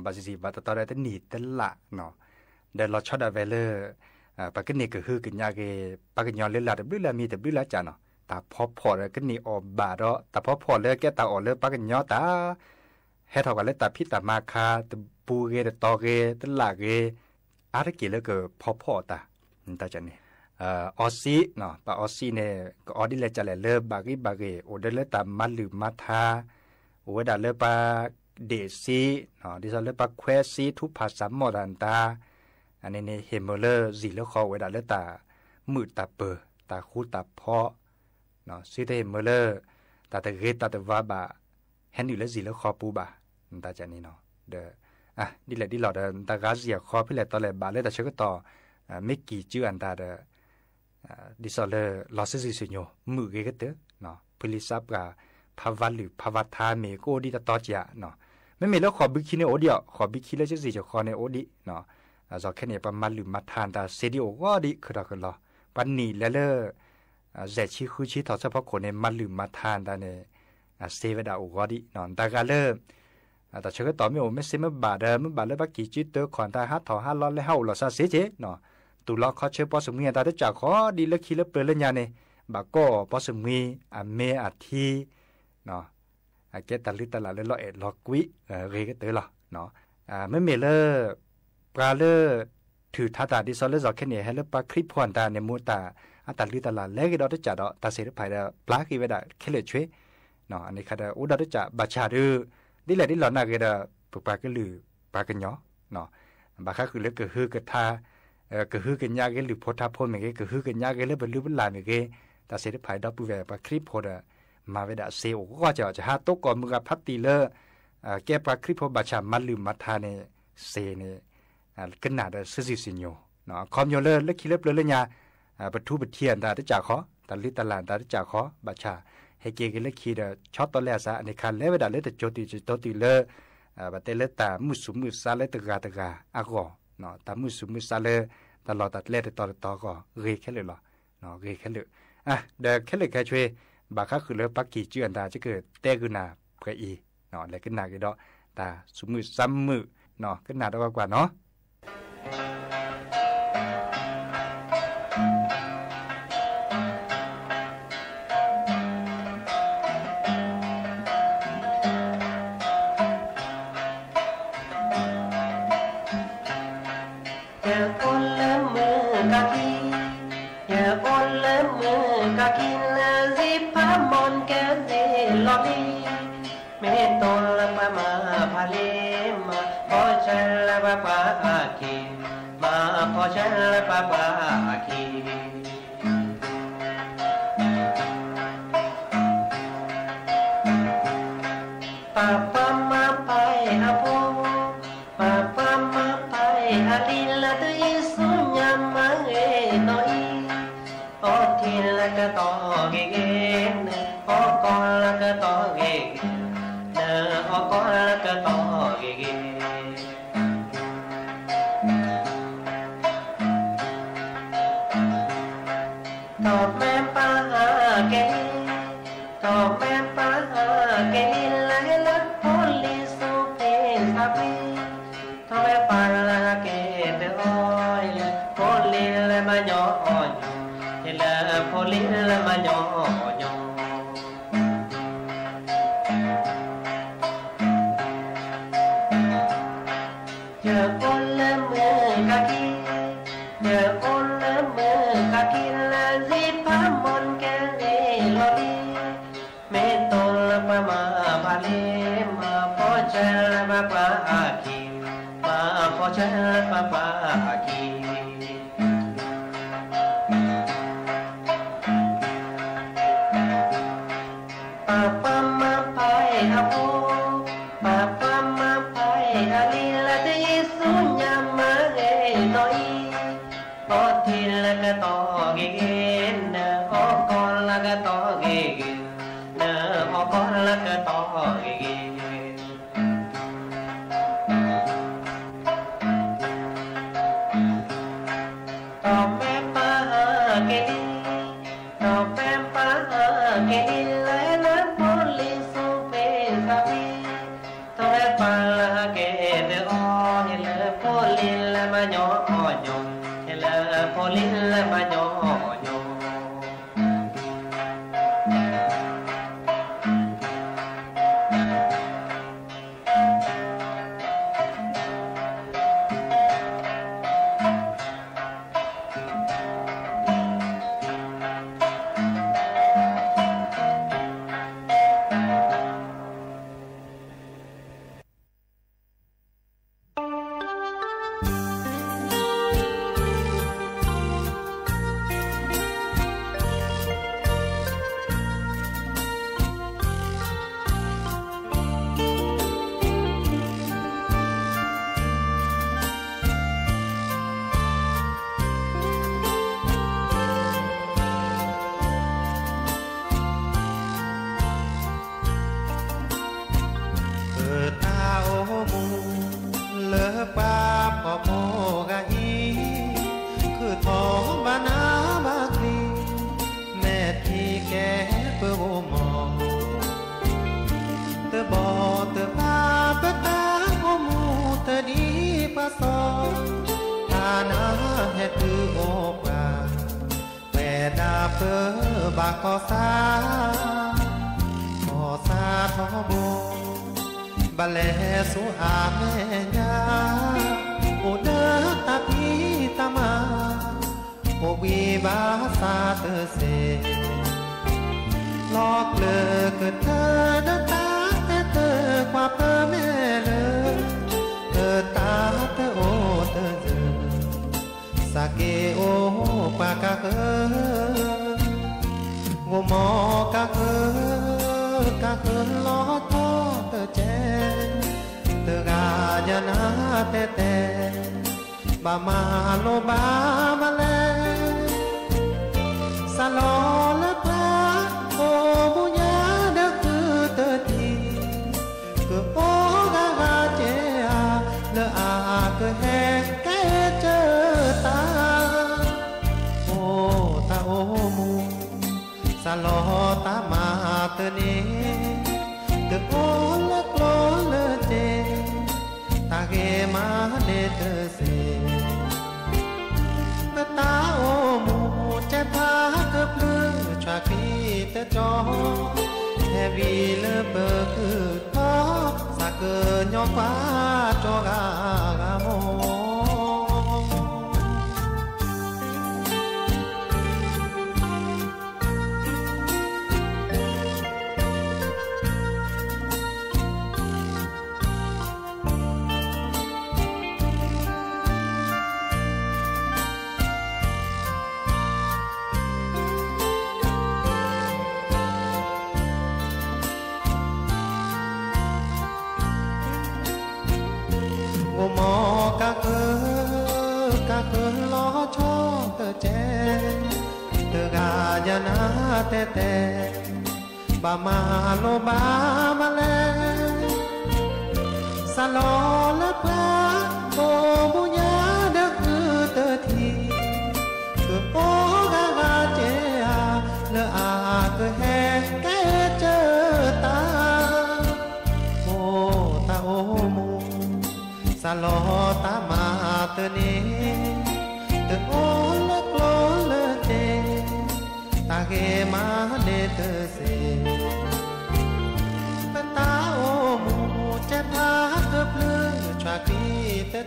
ဘၣ်စံးစံးဘၣ်တီတီဒီးတနံၣ်တလါ ဒီးလီၤဆီဒၣ်ဝဲလၢ ပှၤကန့ၢ်ကဟုကညးဂ့ၤ ပှၤကညီလၢလၢ်တဘျုးလၢ်မံၤတဘျုးလၢ်ကၢ်နီၤ တၢ်ဖီဖီၣ်ဒီးကန့ၢ်အီၣ်ဘၣ်ဒီး တၢ်ဖီဖီၣ်လၢကဲတၢ်အီၣ်လၢပှၤကညီတၢ် ဟဲထီၣ်ကွၢ်လၢတၢ်ဖံးတၢ်မၤအခါ တပူၤဂ့ၤတတီၤဂ့ၤ တလၢ်ဂ့ၤ အါတက့ၢ်လၢကဖီဖီၣ်အီၤတၢ် တၢ်န့ၣ် အီစံး ပှၤအီစံးန့ၣ် ကအီဒ်လဲၣ်ကလဲၣ်လၢဘၣ်ဂံၢ်ဘၣ်ဂ့ၤ အိၣ်ဒီးလၢတၢ်မၤလုၢ်မၤထါ အိၣ်ဝဲဒၣ်လၢပှၤဒ့ၣ်စံး ဒ်သိးလၢပှၤခွဲးစံး ထူဖးစၢ်မီၢ်တၢ်တၢ် အန့ၣ်န့ၣ် ဟ့ၣ်မုာ်လၢဇံၣ်လၢဃီအိၣ်ဝဲဒၣ်လၢတၢ်မုာ်တၢ်ပၢၤ တၢ်ဃူတၢ်ဖိး စံးတဟ့ၣ်မုာ်လၢ တၢ်တဂ့ၤတၢ်တဝါဘၣ် ဟဲနုာ်လၢဇံၣ်လၢဃီပူၤဘၣ် နတၢ်န့ၣ်နီၤ ဒီး ဒ်လဲၣ်ဒ်လဲၣ်ဒီး နတၢ်ဂၤစံၣ်အဃီ ဖဲလဲၣ်တီလဲၣ်ဘၣ်လၢတၢ်ဆၢကတီၢ် မ့ၢ်ကံၢ်ကၠုအတၢ်ဒီး ဒ်သိးလၢ လီၤစုဆူၣ်စုညိၣ် မုာ်ဂ့ၤကတၢၢ် ဖုလံစးပှၢ် ဖးဝါလုၢ်ဖးဝါထါမ့ၢ်ကအိၣ်ဒံးတတီၤကၢ် မ့မ့ၢ်လၢဃိာ်ဘုခံန့ၣ်အိၣ်ဒံးအီၤ ဃိာ်ဘုခံလၢကစံၣ်ကဃီန့ၣ်အိၣ်ဒံး စီၤခဲန့ၣ် ပှၤမၤလုၢ်မၤထါတၢ်စ့ဒံးအိၣ်ဂီၢ်ဒံး ခုၣ်ထီၣ်ခုၣ်လီၤ ပှၤနံၣ်လဲၤလၢ စဲးဆံဃုဆံထီၣ်ဆၢဖီခိၣ်န့ၣ် မၤလုၢ်မၤထါတၢ်န့ၣ် စ့ဝဲဒၣ်အိၣ်ဂီၢ်ဒံး တၢ်ဂၤလၢ တၢ်ဆၢကတီၢ်မ့ၢ်အိၣ်မ့ၢ်စ့မ့ၢ်ဘၣ်ဒီး မ့ၢ်ဘၣ်လၢပှၤကံၢ်ကၠုတၢခီၣ်တၢ်ဟးထီၣ်ဟးလီၤလဲၤဟးအိၣ်လီၤစးစ့က့ၤ တူၢ်လီၤခီဆၢပီၢ်စမံအတၢ်တကၢ်ဃီဒံးလၢခံလၢပျၢၤလၢညါန့ၣ် ဘၣ်ကိးအီၤပီၢ်စမံ အမ့ၢ်အထံ အကဲတၢ်လုၢ်တၢ်လၢ်လၢလီၤအဲၣ်လီၤကွံ ဂ့ၤကတၢၢ်လီၤ မ့မ့ၢ်လၢ ပှၤလၢ ထုးထါတၢ်ဒ်သိးလၢစီၤခဲန့ၣ် ဟဲလၢပှၤခရံာ်ဖိအတၢ်န့ၣ် မ့ၢ်တၢ် အတၢ်လုၢ်တၢ်လၢ်လဲၤဂ့ၤဒီးတကၢ်ဒီး တၢ်သ့ၣ်တဖၣ်ဒီး ပျၢ်က့ၤဝဲဒၣ်ခဲလၢာ်ဆွ့ အန့ၣ်ခါဒီး အိၣ်ဒီးတကၢ်ဘၣ်ဆၣ်ဒီး ဒ်လဲၣ်ဒ်လဲၣ်နာ်ဂ့ၤဒီး ပပှၤကလုာ်ပှၤကညီ ဘၣ်ဃးဃုာ်လၢကဟုကထါ ကဟုကညးဂ့ၤလုၢ်ဖိထါဖိမ့ၢ်ဂ့ၤ ကဟုကညးဂ့ၤလၢပလုၢ်ပလၢ်မ့ၢ်ဂ့ၤ တၢ်သ့ၣ်တဖၣ်ဒီပုၢ်ဝဲၢ်ပှၤခရံာ်ဖိဒီး မၤဝဲဒၣ်စ့အိၣ်ဂီၢ်ကၢ် ကဟးတိကိးမုၢ်ဂၤဖးတံၢ်လၢ ကဲပှၤခရံာ်ဖိဘၣ်ဆၣ်မၤလုၢ်မၤထါန့ၣ် စ့န့ၣ် ကနၣ်ဒီးစုဆူၣ်စုညိၣ် အခီပညီလၢလၢခံလၢပျၢၤလၢညါ ပထူပထံးအတၢ်တကၢ်ဃီ တၢ်လုၢ်တၢ်လၢ်အတၢ်တကၢ်ဃီ ဘၣ်ဆၣ် ဟဲက့ၤက့ၤလၢခံဒီး ဆီတီလဲအစး အန့ၣ်ခါလဲၤဝဲဒၣ်လၢတကၠိတံၢ်တကၠိတံၢ်လၢ ဘၣ်တဲလၢတၢ်မုၢ်ဆူၣ်မုၢ်ဆါလၢတဂၤတဂၤအဂီၢ် တၢ်မုၢ်ဆူၣ်မုၢ်ဆါလၢ တၢ်လီၢ်တၢ်ကျဲတတီၤတတီၤအဂီၢ် ဂ့ၤခဲလၢာ်လီၤ ဂ့ၤခဲလၢာ် ဒီးခဲလၢာ်ခဲဆ့ ဘၣ်ဃးဃုာ်လၢပှၤကံၢ်ကၠုအတၢ် ကတဲဂုာ်နၤပှဲၤအံၤ လဲၤကနၣ်က့ၤဒီး တၢ်ဆူၣ်မုၢ်ဆါမုၢ် ကနၣ်ဒီးကွၢ်ကွၢ်နီၤ ယအိၣ်လၢမုၢ်ကးခံ, ယအိၣ်လၢမုၢ်ကးခံ လၢစံးဖးမီၢ်ကဲစ့လီၤလံ, မ့ၢ်တိၢ်လၢပှၤမၤဖးလံမး, ဖီဆၢလၢပှၤပှၤအခံ, မၤဖီဆၢလၢပှၤပှၤအခံ. ပှၤပှၤမၤဖးအဖိ, ပှၤပှၤမၤဖးအလံၤ လၢသုယ့ၣ်ၡူးညါမၤဂ့ၤနီၢ်အံၤ, အိၣ်ထံလၢကတီၢ်ဂ့ၤဂ့ၤ, နအီၣ်ကီၢ်လၢကတီၢ်ဂ့ၤဂ့ၤ, နအီၣ်ကီၢ်လၢကတီၢ်ဂ့ၤဂ့ၤ. ဒီးမ့ၢ်ပှၤဟးက့ၤလံ, ဒီးမ့ၢ်ပှၤဟးက့ၤလံ လၢဟဲလၢဖိလံၤဆူဖံသးပှၢ်, ဒီးမ့ၢ်ပှၤလၢဟးက့ၤတအီၣ် ဟဲလၢဖိလံၤလၢမၤညီအီၣ်ညီ, ဟဲလၢဖိလံၤလၢမၤညီအီၣ်ညီ. ယအိၣ်လၢမုၢ်ကးခံ, ယအိၣ်လၢမုၢ်ကးခံ လၢစံးဖးမီၢ်ကဲစ့လီၤလံ, မ့ၢ်တိၢ်လၢပှၤမၤဖးလံ, မၤဖီဆၢလၢပှၤပှၤအခံ, မၤဖီဆၢလၢပှၤပှၤအခံ. ပှၤပှၤမၤဖးအဖိ, ပှၤပှၤမၤဖးအလံၤ လၢသုယ့ၣ်ၡူးညါမၤဂ့ၤနီၢ်အံၤ, အိၣ်ထံလၢကတီၢ်ဂ့ၤဂ့ၤ, နအီၣ်ကီၢ်လၢကတီၢ်ဂ့ၤဂ့ၤ, နအီၣ်ကီၢ်လၢကတီၢ်ဂ့ၤဂ့ၤ. ဒီးမ့ၢ်ပှၤဟးက့ၤလံ, ဒီးမ့ၢ်ပှၤဟးက့ၤလံ လၢဟဲလၢဖိလံၤဆူဖံသးပှၢ်, ဒီးမ့ၢ်ပှၤလၢဟးက့ၤတအီၣ် ဟဲလၢဖိလံၤလၢမၤညီအီၣ်ညီ, ဟဲလၢဖိလံၤလၢမၤညီအီၣ်ညီ. ပတၢ်အိၣ်မူ လၢပှၤဖှီၣ်ဖိဂၤအံၤ, ခုၣ်ထီၣ်ဘၣ်နးဘၣ်ချံ, မဲာ်ထံကဲပဂီၢ်မီၢ်, တဘီတဘါပတၢ်အိၣ်မူတဒ်ပှၤစီၤ, တၢ်နးဟဲတုၤအိၣ်ပှၤ ပှဲၤဒၣ်ပဘၣ်ကီၢ်ဆၣ်, ကီၢ်ဆၣ်ထီဘိ, ဘၣ်လဲၤဆူအမဲာ်ညါ, အိၣ်ဒီးတၢ်ဖံးတၢ်မၤ, အိၣ်ဘှံးဘၣ်ဆၣ်တစဲး, လီၤကျၢၤကတၢၢ်ဒီးတၢ်တဲတၢၢ်ကွၢ်ပမဲာ်လၢ, တၢ်တအိၣ်တယၢၢ် စးက့ၤအိၣ်ပှၤကဃၢၤ, ဂိၢ်မီၢ်ကဃၢၤ, ကဃၢၤလီၤထီၣ်တကဲ, တဂၤယနၢ်တဲတဲ, ဘၣ်မၤလိဘၣ်မၤလဲၣ်, စးလီၤလၢပှၤ, အိၣ်ဘှံးညါဒီးဃုတထံၣ်, ကအိၣ်ဂၤဂၤကဲဧါ, လၢအကဟဲကဲကၢတၢ်, အိၣ်တၢ်အိၣ်မူ, စးလီၤတၢ်မၤတန့ၢ်, တအိၣ်လၢကျိလၢစ့, တၢ်ဂ့ၤမၤန့ၢ်တစ့ ကၠီ, ဟဲဝံၤလၢပဃုထီၣ် သးကညီကွၢ်ကၠီဂၤဂၤမိၢ်. ဂီၤမီကးဃၢ, ကးဃၢလီၤဆီတကဲ, တဂၤယၤနၤတဲတဲ, ဘၣ်မၤလိဘၣ်မၤလဲၣ်, စးလီၤလၢပှၤ ကိးမူညါဒီးဃုတထံၣ်, ကအိၣ်ဂၤဂၤကဲဧါ, လၢအကဟဲကဲကၢတၢ်, အိၣ်တၢ်အိၣ်မူ စးလီၤတၢ်မၤတန့ၢ်, တအိၣ်လၢကျိလၢစ့, တၢ်ဂ့ၤမၤန့ၢ်တစ့, ပတၢ်အိၣ်မူကဲဖးကဖျၢၣ် ဆွးဃံတတီၤ, ဟဲ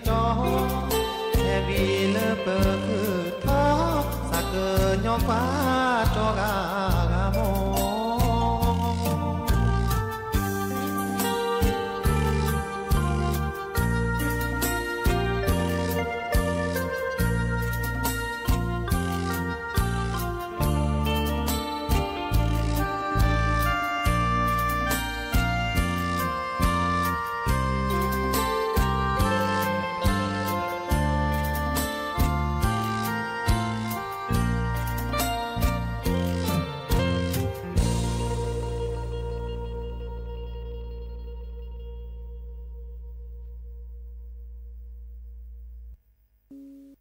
ဝံၤလၢပဃုထီၣ် သးကညီကွၢ်ကၠီဂၤဂၤမိၢ်.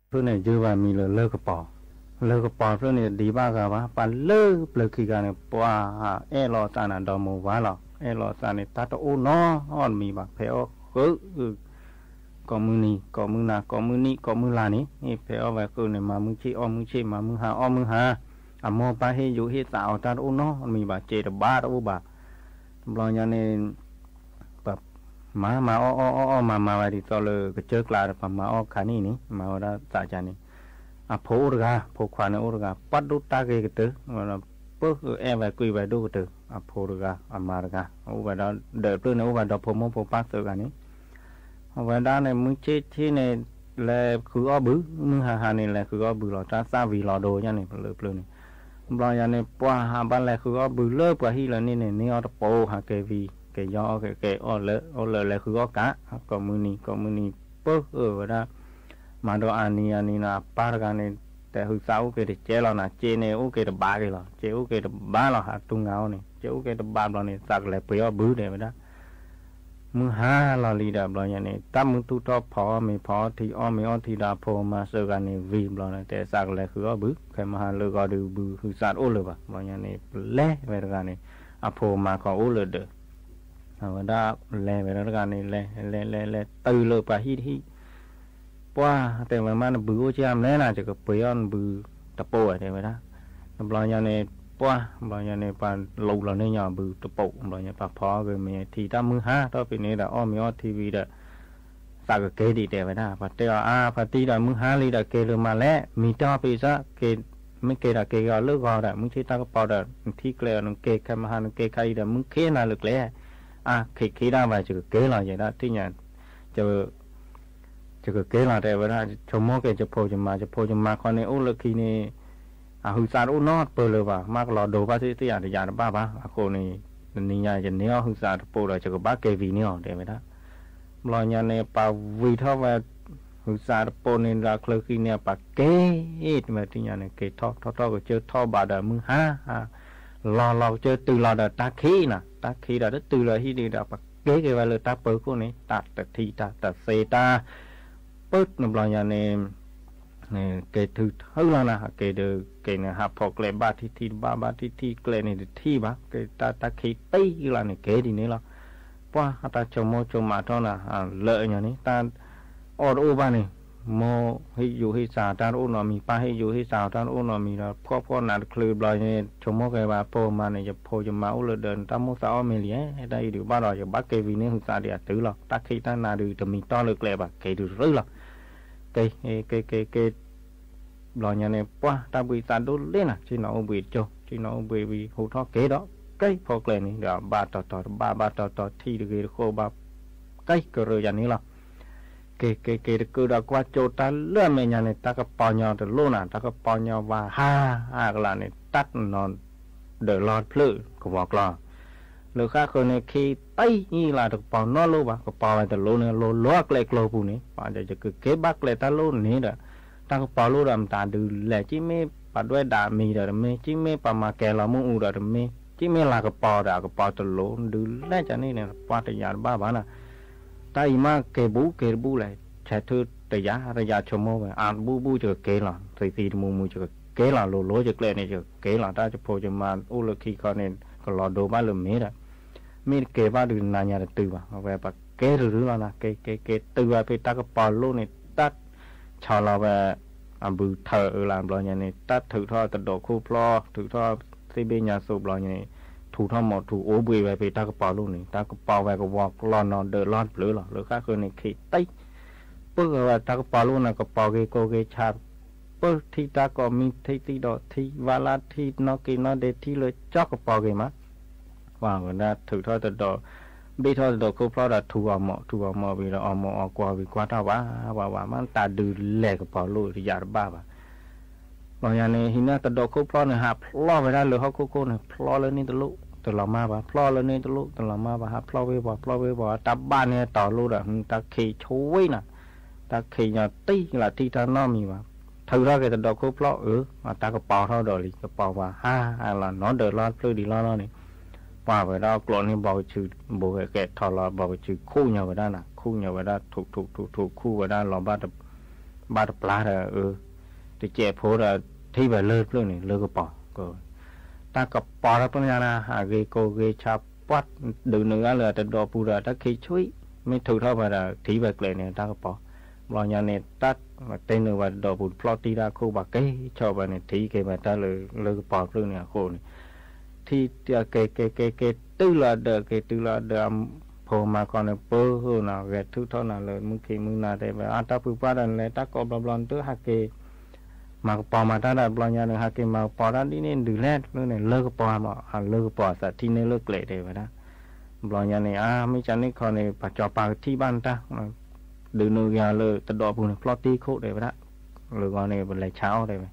ဖဲန့ၣ်ယုၢ်ဘၣ်မံၤလၢလၢၢ်ကပီၤ, လၢၢ်ကပီၤဖဲန့ၣ်ဒံးဘၣ်ဂၤဘၣ်, ပှၤလၢပျၢၤခံဂၤန့ၣ် ပှၤအဲၣ်လီၤသးန့ၣ်ဒီးမိၢ်ဝါလီၤ, အဲၣ်လီၤသးန့ၣ် တၢ်တအိၣ်နီတမံၤဘၣ်, ဖဲအီၣ်ဃု ကိးမုၢ်နံၤ ကိးမုၢ်နၤ ကိးမုၢ်နံၤ ကိးမုၢ်လါန့ၣ်, ဖဲအီၣ်ဝဲဃုန့ၣ် မၤမုၢ်ဆ့ၣ်အီၣ်မုၢ်ဆ့ၣ် မၤမုၢ်ဟါအီၣ်မုၢ်ဟါ, အမိၢ်ပၢ်ဟ့ၣ်ယိးဟ့ၣ်သးအီၤတၢ်တအိၣ်နီတမံၤဘၣ်, စ့တဘၣ်တအိၣ်ဘၣ်. တဘျီညါန့ၣ် ပမၤမၤအီၣ်အီၣ်အီၣ်အီၣ်မၤမၤဝဲဒ်သိးလၢကစၢၢ်ကျါဒီး ပမၤအီၣ်ခါနံၣ်န့ၣ် မၤဝဲဒၣ်သးကါန့ၣ်, အဖိအိၣ်တဂၤ ဖိခွါန့ၣ်အိၣ်တဂၤ ပှၤဒိၣ်တၢ်ဂ့ၤကတၢၢ်, ပၢၢ်အဲၣ်ဝဲကွံာ်ဝဲဒိၣ်ကတၢၢ်, အဖိတဂၤ အမါတဂၤ, အိၣ်ဝဲဒီးဒၢးဖျၢၣ်န့ၣ် အိၣ်ဝဲဒီးဖိမိၢ်ဖိပၢ်သုးဂၤန့ၣ် အဝဲဒၣ်န့ၣ် မုၢ်ဆ့ၣ်ဆ့ၣ်န့ၣ် လဲၤဃုအီၣ်ဘု, မုၢ်ဟါဟါန့ၣ် လဲၤဃုအီၣ်ဘုလီၤ, တၢ်သၣ်ဝံၤလီၤဒိယါန့ၣ် ပလၢပျၢၤန့ၣ်. တဘျီညါန့ၣ် ပှၤဟးဘၣ်လဲၤဃုအီၣ်ဘုလၢပှၤဟံၣ်လၢန့ၣ်န့ၣ် န့ၢ်အီၣ်တပိၤ ဟးက့ၤဝံၤ က့ၤယီအီၣ်က့ၤ က့ၤအီၣ်လၢ အီၣ်လၢလဲၤဃုအီၣ်ကး, ကိးမုၢ်နံၤ ကိးမုၢ်နံၤ ပၢၢ်ဝဲဒၣ် မၤဒီးအနံၤအနံၤန့ၣ် အပၢ်တဂၤန့ၣ် တဲဟုးသးအိၣ်က့ၤတကဲလီၤနၤ, စ့န့ၣ် အိၣ်က့ၤတဘးက့ၤလီၤ, စ့အိၣ်က့ၤတဘးလီၤ ဟးတူၢ်ငါအီၣ်န့ၣ်, စ့အိၣ်က့ၤတဘးဘျီန့ၣ် သးကလဲၤပှ့ၤအီၣ်ဘုတဲဝဲဒၣ်. မုၢ်ဟါလီၤလံဒီး ဘျီညါန့ၣ် တၢ်မုၢ်ထူၣ်ထီၣ် ဖီအီၣ်မ့ၤ ဖီအီၣ်ထံ အီၣ်မ့ၤအီထံဒီး အဖိမါသုးဂၤန့ၣ် ဝံၤဘျီန့ၣ် တဲသးကလဲၤဃုအီၣ်ဘု, ခဲမုၢ်ဟါလၢဂီၤဒုး ဘုဟုးသးတအိၣ်လၢၤဘၣ်. ဘျီညါန့ၣ် ပလဲၤဝဲတဂၤန့ၣ် အဖိမါခီအိၣ်လၢၤဒီး အဝဲဒၣ်လဲၤဝဲဒၣ်တဂၤန့ၣ် လဲၤလဲၤလဲၤလဲၤတုၤလၢပှၤဟံၣ်တဟံၣ်, ပှၢ်တဲဝဲမးနဘုအိၣ်ကၢ်မနုၤလဲၣ် ယကပှ့ၤအီၣ်နဘုတပိၤဧါ တဲဝဲဒၣ်. တဘျီညါန့ၣ် ပှၢ် ဘျီညါန့ၣ် ပှၤလူလီၤန့ၢ်ညီဘုတပိၤ, ဘျီညါပှၤဖီအီၣ်ဂ့ၤမ့ၢ်ထံ တၢ်မုၢ်ဟါထီၣ်ဖဲန့ၣ်ဒီး အီၣ်မ့ၤအီထံဝံၤဒီး သးကက့ၤဒံးတဲဝဲဒၣ်. ပှၤတဲအီၤ အါ ဖါတံၢ်ဒီး မုၢ်ဟါလံဒီး က့ၤလၢၤမးလဲၣ်, မံၤတၢ်ဖဲစၢ်, မ့ၢ်က့ၤဒီးက့ၤအီၤလၢဂီၤဒီး မုၢ်ဆ့ၣ်တၢ်ကပီၤဒီး နထံၣ်ကျဲအီၤ နက့ၤခဲမုၢ်ဟါ နက့ၤခါအံၤဒီး မုၢ်ခ့နၤလၢကျဲ, အါ ခ့ခ့ဒၣ်ဘၣ် ယကက့ၤလီၤ ယဲဒၣ်ထံၣ်ညါ ယကက့ၤလီၤတဲဝဲဒၣ်. ဆိကမိၣ်က့ၤ ယဖိယမါ ယဖိယမါခီန့ၣ် အိၣ်လၢခံန့ၣ် အဟုးသးတအိၣ်နီတပၢၢ်လၢၤဘၣ်, မ့ၢ်ကလီၤဒိဘၣ်သ့ၣ်သ့ၣ် ယၤတယၤတဘၣ်ဘၣ်. အဃိန့ၣ် တနံၤညါ ယန့ၢ်အီၣ်ဟုးသးတပိၤဒီး ယကဘၣ်က့ၤဝံၤန့ၢ်အီၤ တဲဝဲဒၣ်. ဘျီညါန့ၣ် ပှၤဝံၤထီၣ်ဝဲ ဟုးသးတပိၤန့ၣ်ဒီး ချၢဃံန့ၣ် ပှၤက့ၤ တမ့ၢ်ထံၣ်ညါန့ၣ် က့ၤထီၣ်ထီၣ်ထီၣ်ကစၢၢ်ထီၣ်ဘးဒီး မုၢ်ဟါ လီၤလီၤကစၢၢ်တုၤလီၤဒီးတၢ်ခံးနၤ, တၢ်ခံးဒီးတတုၤလီၤဟံၣ်ဒံးဒီး ပှၤက့ၤက့ၤဝဲလၢတၢ်ပၢၤခိၣ်န့ၣ် တၢ်တထံၣ်တၢ်တသ့တၢ် ပၢၢ်တဘျီညါန့ၣ် က့ၤထုးထုးလီၤနၤ, က့ၤဒီးက့ၤန့ၣ် ဟးဖီၣ်ကျဲဘၣ်ထံၣ်ထံၣ်တဘၣ်ဘၣ်ထံၣ်ထံၣ်ကျဲန့ၣ်တထံၣ်ဘၣ်, က့ၤတၢ်တၢ်ခံးတံၢ်လီၤန့ၣ် က့ၤဒ်န့ၣ်လီၤ. ပှၤတၢ်ဆိကမိၣ်ဆိကမးထီၣ်နၤ လၢညါန့ၣ် တၢ်အီၣ်တအိၣ်ဘၣ်န့ၣ် မိၢ်ဟ့ၣ်ယူၤဟ့ၣ်စးတၢ်တအိၣ်နီတမံၤ, ပၢ်ဟ့ၣ်ယူၤဟ့ၣ်စးတၢ်တအိၣ်နီတမံၤဒီး ဖှီၣ်ဖှီၣ်နးတချုးဘျီန့ၣ် ဆိကမိၣ်က့ၤဘၣ် ဖိမါန့ၣ် ယဖိယမါအိၣ်လၢဒၢးန့ၣ် တၢ်မိၣ်သးအီၣ်မ့ၢ်လံဧါ, တၢ်အံၤဒုးဘၣ်ဒီး ယကဘၣ်က့ၤဝံၤန့ၢ်ဟုးသးဒံးအတုၤလီၤ. တၢ်ခံးတၢ်နၤဒုး တမံၤတီၢ်လၢကျဲဘၣ် က့ၤတုၤရုၢ်လီၤ. က့ၤ က့ၤ က့ၤ က့ၤ ဘျီညါန့ၣ် ပှၢ်တၢ်ဘှံးသးဒိၣ်လံနၤ, ဆ့ၣ်နီၤအိၣ်ဘှံးကၠိ, ဆ့ၣ်နီၤအိၣ်ဘှံးဝံၤ ဟူးထီၣ်က့ၤဒီး က့ၤဖီကျဲန့ၣ်ဒီး ဘၣ်တီၤတီၤတဘၣ် ဘၣ်တီၤတီၤထံၣ်တဂ့ၤတဃိးဘၣ် က့ၤကရၢယၤန့ၣ်လီၤ. က့ၤ က့ၤ က့ၤ တကုးဒီးကွၢ်ကၠိတၢ်လၢအမဲာ်ညါန့ၣ် တၢ်ကပီၤညီတလိၣ်နၤ, တၢ်ကပီၤညီဝါဟါ အကလးန့ၣ် တၢ်နီၤဒၢးလီၢ်တဖျၢၣ်ကဝီၤကျီ လၢဃၣ်ဃၢၤန့ၣ် ခံတံၢ်အံၤလၢတကပီၤနီတလိၣ်ဘၣ်, ကပီၤဝဲတလိၣ်န့ၣ် လိၤလိၤအကျဲကျိပူၤန့ၣ် ပှၤယကက့ၤဘၣ်ကျဲတၢ်လိၣ်န့ၣ်ဒီး တၢ်ကပီၤလိၣ်ဒီးမတၤဒုးလဲၣ်, က့ၤမ့ၢ်ပှၤဒွဲၣ်ဒၣ်မံၤဒီးတမ့ၢ်, က့ၤမ့ၢ်ပှၤမၤကဲၤလီၤမ့ၣ်အူဒီးတမ့ၢ်, က့ၤမ့ၢ်လၤကပီၤဒီးအကပီၤတလိၣ်ဒုးလဲၣ်ကန့ၣ်န့ၣ် ပှၤတယာ်တဘၣ်ဘၣ်နၤ. တၢ်အံၤမးက့ၤဘူးက့ၤတဘူးလဲၣ်, ဆဲးထၢၣ်တယာ်တယာ်ဆိကမိၣ်ဝဲ အါတဘူၣ်ဘူၣ်ယကက့ၤလီၤ, သံသံတမူမူယကက့ၤလီၤ, လိၤလိၤယကျဲန့ၣ် ယကက့ၤလီၤ, တၢ်ယဖိယမါအိၣ်လၢခံခီန့ၣ် ကလီၤဒိဘၣ်လၢမ့ၢ်ဒီး မ့ၢ်တက့ၤဘၣ်ဒုးနၤညါတတုၤဘၣ်, အဝဲပှၤက့ၤတရုၢ်လီၤနၤ, က့ၤ က့ၤ က့ၤတုၤဝဲဖဲတၢ်ကပီၤလိၣ်န့ၣ် တၢ်ဆီလီၤဝဲ အဘုးထၢၣ်အၢလၢဘျီညါန့ၣ် တၢ်ထုးထီၣ်တဒိးခိၣ်ဖျီ ထုးထီၣ်သ့ၣ်ဘ့ၣ်ညါသိးဘျီညါန့ၣ် ထူးထီၣ်မိးထူးအိၣ်ဘှံးဝဲဖဲတၢ်ကပီၤလိၣ်န့ၣ် တၢ်ကပီၤဝဲကဝီၤကျီနီၤဒၢးလီၢ်တဖျၢၣ်လီၤ, လၢဃၣ်ဃၢၤန့ၣ်ခံးတံၢ် ပၢၢ်ဝဲတၢ်ကပီၤလိၣ်န့ၣ် ကပီၤဂ့ၤကိးဂ့ၤဆး ပၢၢ်ထံတၢ်ကိးမံထံသံဒီးထံ ဝါလၢထံနီၣ်က့ၤနီၣ်ဒဲးထံလၢကၠီကပီၤဂ့ၤမး, ပှၤဝဲဒၣ်ထုးထီၣ်တဒိး ဘ့ၣ်ထီၣ်တဒိးခိၣ်ဖျီဒီးထူးအီၤမိး ထူးအီၤမိးဝံၤဒီးအီၤမိးအီၤကွီၤဝံၤကွၢ်ထီၣ်ဘၣ် ဝဲဝဲမးတၢ်ဒုးလဲၤကပီၤလိၣ်တယာ်တဘၣ်ဘၣ် ဘျီညါန့ၣ် ဟံးန့ၢ်တဒိးခိၣ်ဖျီန့ၣ် ဟးဖျီဝဲဒၣ်လၢဟီၣ်ခိၣ်ခိၣ်န့ၣ် ဖျီလၢန့ၣ်တလိၣ် တလီၤမၢ်ဘၣ် ဖျီလၢန့ၣ်တလိၣ် တလီၤမၢ်ဘၣ် ဟးဖျီဝ့ၤဝီၤ ဖျီဝ့ၤဝီၤ တၢ်ဘၣ်န့ၣ်တီၤလိၣ်ဒီး တၢ်ခံးဆူၣ်နၤ တၢ်ခံးညီတံၢ်လၢထံၣ်တၢ်နီတမံၤဘၣ် ထုးထီၣ်က့ၤတဒိးခိၣ်ဖျီအၢ တၢ်ကပီၤထီၣ်ဒီးလံ ကပီၤဝဲဟါလီၤနီၤဒၢးလီၢ်တဖျၢၣ်ဒံးလီၢ်လီၢ်န့ၣ် ပှၤဝဲဒၣ်အကျိးန့ၣ်ဘီကဆူးဘိးဝဲကဲထီၣ်လီၤ ဘီကဆူးခူၣ်ညီဝဲဒၣ်နၤ ခူၣ်ညီဝဲဒၣ် ထူးထူးထူးထူးခူၣ်ဝဲဒၣ်လီၤဘၣ်တ ဘၣ်တပျၢ်ဒီးအၢ တစဲးဖိဒီး ထံၣ်ဝဲလၢတဖျၢၣ်န့ၣ် လၢကပီၤ တၢ်ကပီၤတဖျၢၣ်ညါနၤ ဟးဂ့ၤကိးဂ့ၤဆးပှၢ် ဒုးနုာ်ဒၣ်လၢတဒိးပူၤဒီး တၢ်ခံးဆူၣ် မ့ၢ်ထုးထီၣ်ဝဲဒီး ထံၣ်ဝဲကျဲန့ၣ် တၢ်ကပီၤ ဘျီညါန့ၣ် တၢ်တဲနုာ်ဝဲတဒိးပူၤ ဖျီတံၢ်တၢ်ခိၣ်ဘၣ်က့ၤဆီၣ်ဝဲန့ၣ် ထံၣ်က့ၤဝဲတၢ်လၢ လၢကပီၤတဖျၢၣ်န့ၣ်အဃိန့ၣ် ထံၣ်က့ၤက့ၤက့ၤက့ၤတုၤလီၤဒၢး က့ၤတုၤလီၤဒၢး အဖိမါခီန့ၣ် ပၢၢ်နၤ ဂဲၤထုးထီၣ်နၤလၢမုၢ်ခံမုၢ်နၤတဲဝဲ အါ တၢ်ဖုပှၢ်ဒီးနလဲၤတၢ်ကိးဘျီဘျီ နတဟးက့ၤ မၤကပီၤမၤတၢ်ဒီး ဘျီညါန့ၣ် ဟးက့ၤမၤကပီၤတၢ်ဒ်န့ၣ်ဒုးလဲၣ် လၢန့ၣ် လၢကပီၤမး လၢကပီၤအသးထံၣ်န့ၢ်လၢကျဲတဲဝဲဒၣ် ဘျီညါန့ၣ် အါ မ့ၢ်ကန့ၣ်ခီန့ၣ် ပှၤစီၤပၤကထံၣ်ဘၣ်နတၢ် ဒုးနုာ်က့ၤလၢတဒိးပူၤန့ၣ် ဖျီတံၢ်ခိၣ်တဲဝဲဒၣ် လၢဂီၢ်န့ၣ် ပလဲၤဆါအီၣ်တဲဝဲ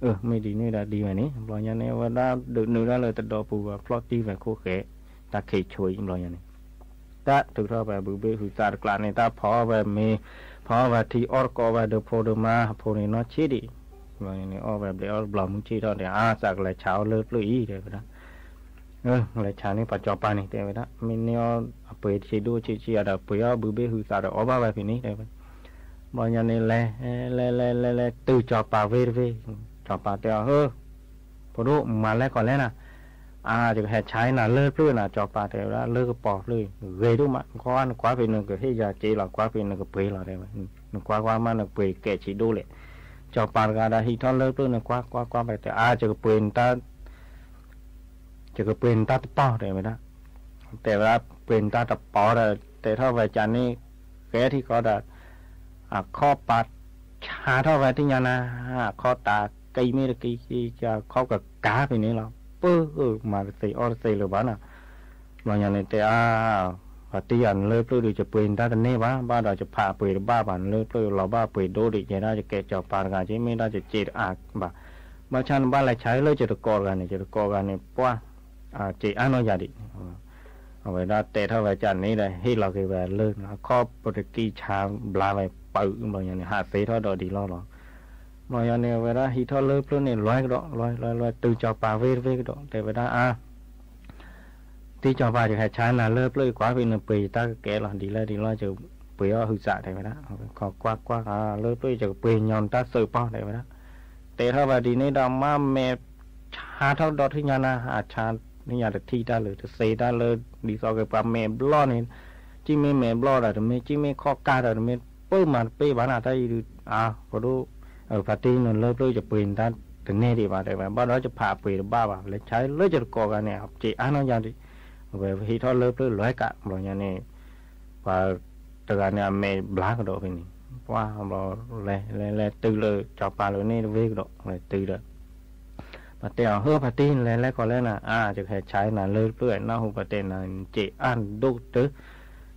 အၢ မ့ၢ်ဒ်န့ၣ်ဒီးဒ်ဝဲန့ၣ် ဘျီညါန့ၣ် အဝဲဒၣ်ဒုးနုာ်ဒၣ်လၢတဒိးပူၤ ဖျီတံၢ်ဝဲခိၣ်ဃဲ တၢ်ခံးဆူၣ်အံၤ ဘျီညါန့ၣ် တၢ်ထုးထီၣ်ဝဲဘုးဘ့ၣ်ဟုးသးတကျးန့ၣ် တၢ်ဖီအီၣ်ဝဲမ့ၤ ဖီအီၣ်ဝဲထံ အီၣ်တကိးဝဲဒီးဖိဒီးမါ အဖိန့ၣ်နီၢ်ဆံးဒံး ဘျီန့ၣ် အီၣ်ဝဲဘျဲးအီၣ်တဘျီမုၢ်ဆ့ၣ်ထီၣ်ဒီး အါ သးကလဲၤဆါအီၣ်လၢပျၢၢ်အံၤတဲဝဲဒၣ် လဲၤဆါန့ၢ်ပှၤစီၤပၤန့ၣ်တဲဝဲဒၣ် မ့ၢ်န့ၢ်အီၣ်အပှ့ၤဆံးဒိၣ်ဆံးဆံးဒီး ပှ့ၤအီၣ်ဘုးဘ့ၣ်ဟုးသးဒီးအီၣ်ဘၣ်ဝဲဖဲန့ၣ်တဲဝဲ ဘျီညါန့ၣ်လဲၤ လဲၤလဲၤလဲၤလဲၤတုၤစီၤပၤဝ့ၢ်တဝ့ၢ် စီၤပၤတဲအီၤ ဧၢ ဖိဒိၣ်မၤလဲၣ်ကီးလဲၣ်နၤ အါ ယကဟဲဆါနၤလၢပျၢၢ်နၤ စီၤပၤတဲဝဲဒၣ် လၢကပီၤဖျၢၣ်ဂ့ၤဒိၣ်မး ကွၢ်နကွၢ်ဖဲနကဟ့ၣ်ယၤက့ၤလီၤ ကွၢ်ဖဲနကပှ့ၤလီၤတဲဝဲ နကွၢ်ကွၢ်မး နကပှ့ၤကဲးဆံးဒိၣ်လဲၣ် စီၤပၤတဂၤဒီးဟံးထီၣ်လၢပျၢၢ်န့ၣ် ကွၢ်ကွၢ်ကွၢ်ဖဲတဲ အါ ယကပှ့ၤ ယကပှ့ၤနတၢ်တပီၤတဲဝဲဒၣ် တဲဝဲဒၣ် ပှ့ၤနတၢ်တပီၤဒီး တဲထီၣ်ဝဲကန့ၣ် ဃဲထံဃီဒီး အခီၣ်ပၤဆါထီၣ်ဝဲထံၣ်ညါနၤ အခီၣ်တၢ်ကံမ့ၢ်တကံ အခီၣ်ကကၤဖဲန့ၣ်လီၤ ပၢၢ် မၤတသ့အီၣ်တသ့လၢၤဘၣ်နၤ ဘျီညါန့ၣ်တဲအါ ပှၤတံၢ်ယၤနလၢပျၢၢ်ဒီး ယပှ့ၤနတၢ်တန့ၢ်ဘၣ် ဘၣ်ဒီးယဖးပှ့ၤတဘၣ်ဘၣ် နလၢပျၢၢ်လီၤဘၣ်ပှ့ၤဒိၣ်ဒံး ယဲဒၣ်ယကဲစီၤပၤတဂၤက့ မ့ၢ်ဒၣ်ယစ့တအါဘၣ် ဘၣ်ဆၣ်နဘၣ်လဲၤဆါလၢယတကိးတဂၤန့ၣ် ယတကိးတဂၤန့ၣ် ပှၢ် စ့အါနီၢ်ယၤဒံး အဝဲဒၣ်တဲထီၣ်ဝဲကန့ၣ်ဒီး ဟ့ၣ်လီၤက့ၤဝဲလၢ အခီၣ်ပတကံဆါဘျါဝဲပၢၢ် ဘျီညါန့ၣ် ဟးသ့ထီၣ်ဒီးဒ်လီၢ်လီၤ ဘျီညါန့ၣ် အဝဲဒၣ်ဟံးထီၣ်လၢပျၢၢ်န့ၣ် လွဲကဒီး လွဲလွဲလွဲ တုၤစီၤပၤဝ့ၢ်တဝ့ၢ်ကဒီး တဲဝဲဒၣ်အါ တံၢ်စီၤပၤ ယဟဲဆါနၤလၢပျၢၢ် ကွၢ်ဖဲနပှ့ၤယတၢ်ကကဲလီၤ ဒ်လဲၣ်ဒ်လဲၣ် ယပှ့ၤအီၣ်ဟုးစးတဲဝဲဒၣ် ခီကွၢ်ကွၢ်လၢပျၢၢ် ယကပှ့ၤညီနတၢ်သုးပီၢ်တဲဝဲဒၣ် တဲထီၣ်ဝဲဒ်န့ၣ်ဒီး မ့ၢ်မဲာ်ဆါထီၣ်ဒီးထံၣ်ညါနၤ အဆါထံၣ်ညါတထံၣ်တၢ်လၢ တသ့တၢ်လၢ ဒ်သိးက့ၤပှၤမဲာ်ဘျီၣ်န့ၣ် ကံမ့ၢ်မဲာ်ဘျီၣ်ဒီးတမ့ၢ် ကံမ့ၢ်ခီၣ်ကၢ်ဒီးတမ့ၢ် ပၢၢ်မၤတပ့ၢ်ဘၣ်နၤ တၢ်အံၤဒုး အါ ဖိဒိၣ် ဖါတံၢ်နလၢပျၢၤယပှ့ၤနတၢ်တန့ၢ်ဒံးဘၣ် တဲဝဲ ဘၣ်ဒီးယဖးအပှ့ၤတဘၣ်ဘၣ် လဲၤဆါလၢယတကိးဂၤန့ၣ် အစ့အါနီၢ်ယၤဒံး အဝဲဟံးထီၣ်လၢပျၢၤလွဲကး ဘျီညါန့ၣ် ပှၤတဂၤန့ၣ် အမဲာ်ဘျါကဒီးဖဲန့ၣ် ပှၤဘျီ လဲၤလဲၤလဲၤတုၤလၢ ကၠီၤပၤလၢန့ၣ်တဝ့ၢ်ကဒီး လဲၤတုၤဒီး ပှၤတဲအီၤ ဟၢ ဖါတံၢ် လဲၤလဲၤခီလဲၣ်နၤ အါ ယကဟဲဆါနၤလၢပျၢၤ နၢ်ဟူပှၤတဲနၤ စ့အါဒိၣ်ကတၢၢ်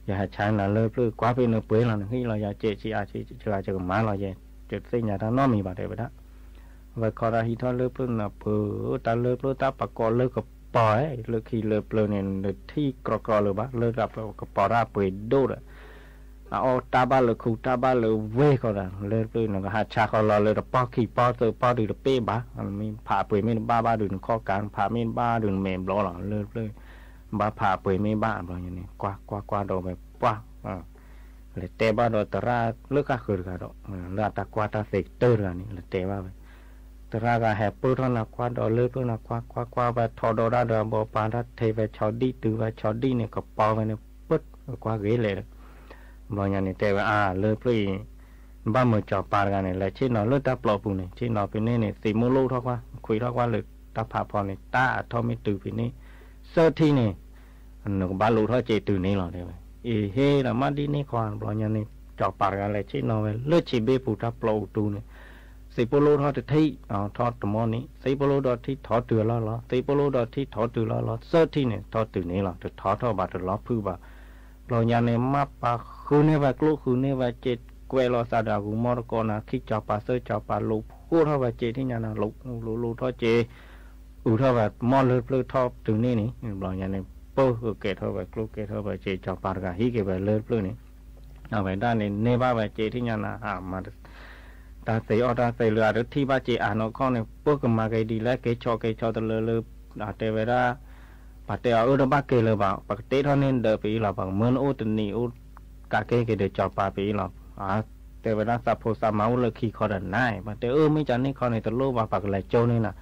ယဟဲဆါနၤလၢပျၢၤ ကွၢ်ဖဲနပှ့ၤလီၤ နဟံးလီၤယၤ စ့ဆံးအါဆံး ယကမၤလီၤယဲ ယတသ့ၣ်ညါတၢ်နီတမံၤဘၣ် တဲဝဲဒၣ် ဝဲခီတၢ်ဟံးထီၣ်လၢပျၢၤနၤ ပၢၤ တၢ်လၢပျၢၤတၢ်ပကိးလၢကပီၤ လၢခံလၢပျၢၤန့ၣ် နထံၣ်ကြီကြီလၢၤဘၣ် လၢတၢ်ကပီၤတၢ်ပှ့ၤဒိၣ်ဒီး အအီၣ်တၢ်ဘၣ်လၢခူတၢ်ဘၣ်လၢဝ့ၢ်ဃီဒီး လၢပျၢၤနကဟးဆါဃီလီၤလၢတပီၢ်ခံပီၢ်သၢပီၢ်ဒုး တပ့ၢ်ဘၣ် မ့ၢ်ဖးအပှ့ၤမ့ၢ်တဘၣ်ဘၣ်ဒုး နခီၣ်ကး ဖးမ့ၢ်တဘၣ်ဒုး နမဲာ်ဘျီလီၤ လၢပျၢၤ ဘၣ်ဖးအပှ့ၤမ့ၢ်ဘၣ် ဘျီညါန့ၣ် ကွၢ်ကွၢ်ကွၢ်ဒီးဝဲပှၢ် လဲၤတဲဘၣ်ဒီးသရၣ်လၢဃၣ်ဃၢၤတဂၤဒီး လၢအတၢ်ကွၢ်တၢ်သ့ကတၢၢ်တဂၤန့ၣ် လဲၤတဲဘၣ်ဝဲ သရၣ်ဂၤဟဲပၢၢ်ထီၣ်နၤ ကွၢ်ဒီးလၢပျၢၤနၤ ကွၢ်ကွၢ်ကွၢ်ဝဲ ထီဒီးတၢ်ဒီးအဘီပၤ တၢ်ထဲဝဲဆီဒံၣ်တုၤဝဲဆီဒံၣ်န့ၣ် ကပီၤဝဲန့ၣ် ပၢၢ်ကွၢ်ဂ့ၤလဲၣ်ဒီး ဘျီညါန့ၣ် တဲဝဲအါ လၢပျၢၤအံၤ နဘၣ်မၢကၠီၤပၤတဂၤန့ၣ် လဲၤဆ့ၣ်နီၤလၢတၢ်ပျီပူၤန့ၣ် ဆ့ၣ်နီၤဖဲန့ၣ်န့ၣ် သ့ၣ်မိၣ်လိၣ်ထီၣ်ကွၢ် ခွံထီၣ်ကွၢ်လၢတၢ်ဖးဖီန့ၣ် တၢ်အထီၣ်မ့ၢ်တုၤဖဲန့ၣ် သၢထံၣ်န့ၣ် နကဘၣ်လိးထီၣ်စ့တုၤန့ၣ်လီၤ တဲဝဲ အ့ဟ့ၣ်ဒီးမၤဒ်န့ၣ်ခီ ဘျီညါန့ၣ် ကၠီၤပၤတဂၤလဲၤဆ့ၣ်နီၤဝဲ လၢဆံးဘ့ၣ်ပူၤတၢ်ပျီအူတူန့ၣ် သ့ၣ်ဖိလိၣ်ထီၣ်တထံၣ် ထီၣ်တမီၢ်န့ၣ် သ့ၣ်ဖိလိၣ်ဒီးထံၣ်ထီၣ်တုၤအလီၢ်လီၤ သ့ၣ်ဖိလိၣ်ဒီးထံၣ်ထီၣ်တုၤလီၢ်လီၤ သၢထံၣ်န့ၣ် ထီၣ်တုၤန့ၣ်လီၤ တထီၣ်ထီၣ်ဘၣ်တလီၤဖုးဘၣ် ဘျီညါန့ၣ် မ့ၢ်ပှၤဃုန့ၢ်ဝဲကျိၣ်ဃုန့ၢ်ဝဲစ့ ကွဲးလီၤသးဒီးအဂူၤမီၢ်တကိးနၤ ခံကၠီၤပၤသၢကၠီၤပၤ လိးဃိထီၣ်ဝဲစ့ထံၣ်ညါနၤ လိးလိးလိးထီၣ်စ့ အုးထီၣ်ဝဲမီၢ်လၢပျၢၤထီၣ်တုၤန့ၣ်န့ၣ် ဘျီညါန့ၣ် ပၢၢ်ကဲထီၣ်ဝဲကျိၣ်ကဲထီၣ်ဝဲစ့ ကၠီၤပၤတဂၤဟံးက့ၤဝဲလၢပျၢၤန့ၣ် အဝဲဒၣ်န့ၣ် န့ၢ်ဘၣ်ဝဲစ့ထံၣ်ညါနၤ အမၤ တၢ်သ့အီၣ်တၢ်သ့လၢအတထံၣ်ဘၣ်စ့အါနီၢ်ခီန့ၣ် ပၢၢ်ကမၤက့ၤဒ်လဲၣ် က့ၤဆီးက့ၤဆီးတလၢလၢ တဲဝဲဒၣ် ပှၤတဲအီၤအၢတဘၣ်က့ၤလၢၤဘၣ် ပကတ့ထီၣ်န့ၢ်ဒၢးပအံၤလီၤ ပကမၢနအိၣ်တနံၤအိၣ် ကးက့ၤက့ၤဒီးကၠီၤပၤပအံၤလီၤ တဲဝဲဒၣ်သးဖိသးမါအိၣ်လၢခံခီဒီးနၤ ပှၤတဲအၢမ့ၢ်ကန့ၣ်ခီန့ၣ် တလိၣ်ဘၣ် ပှၤကလဲၤကၠိန့ၢ်နၤ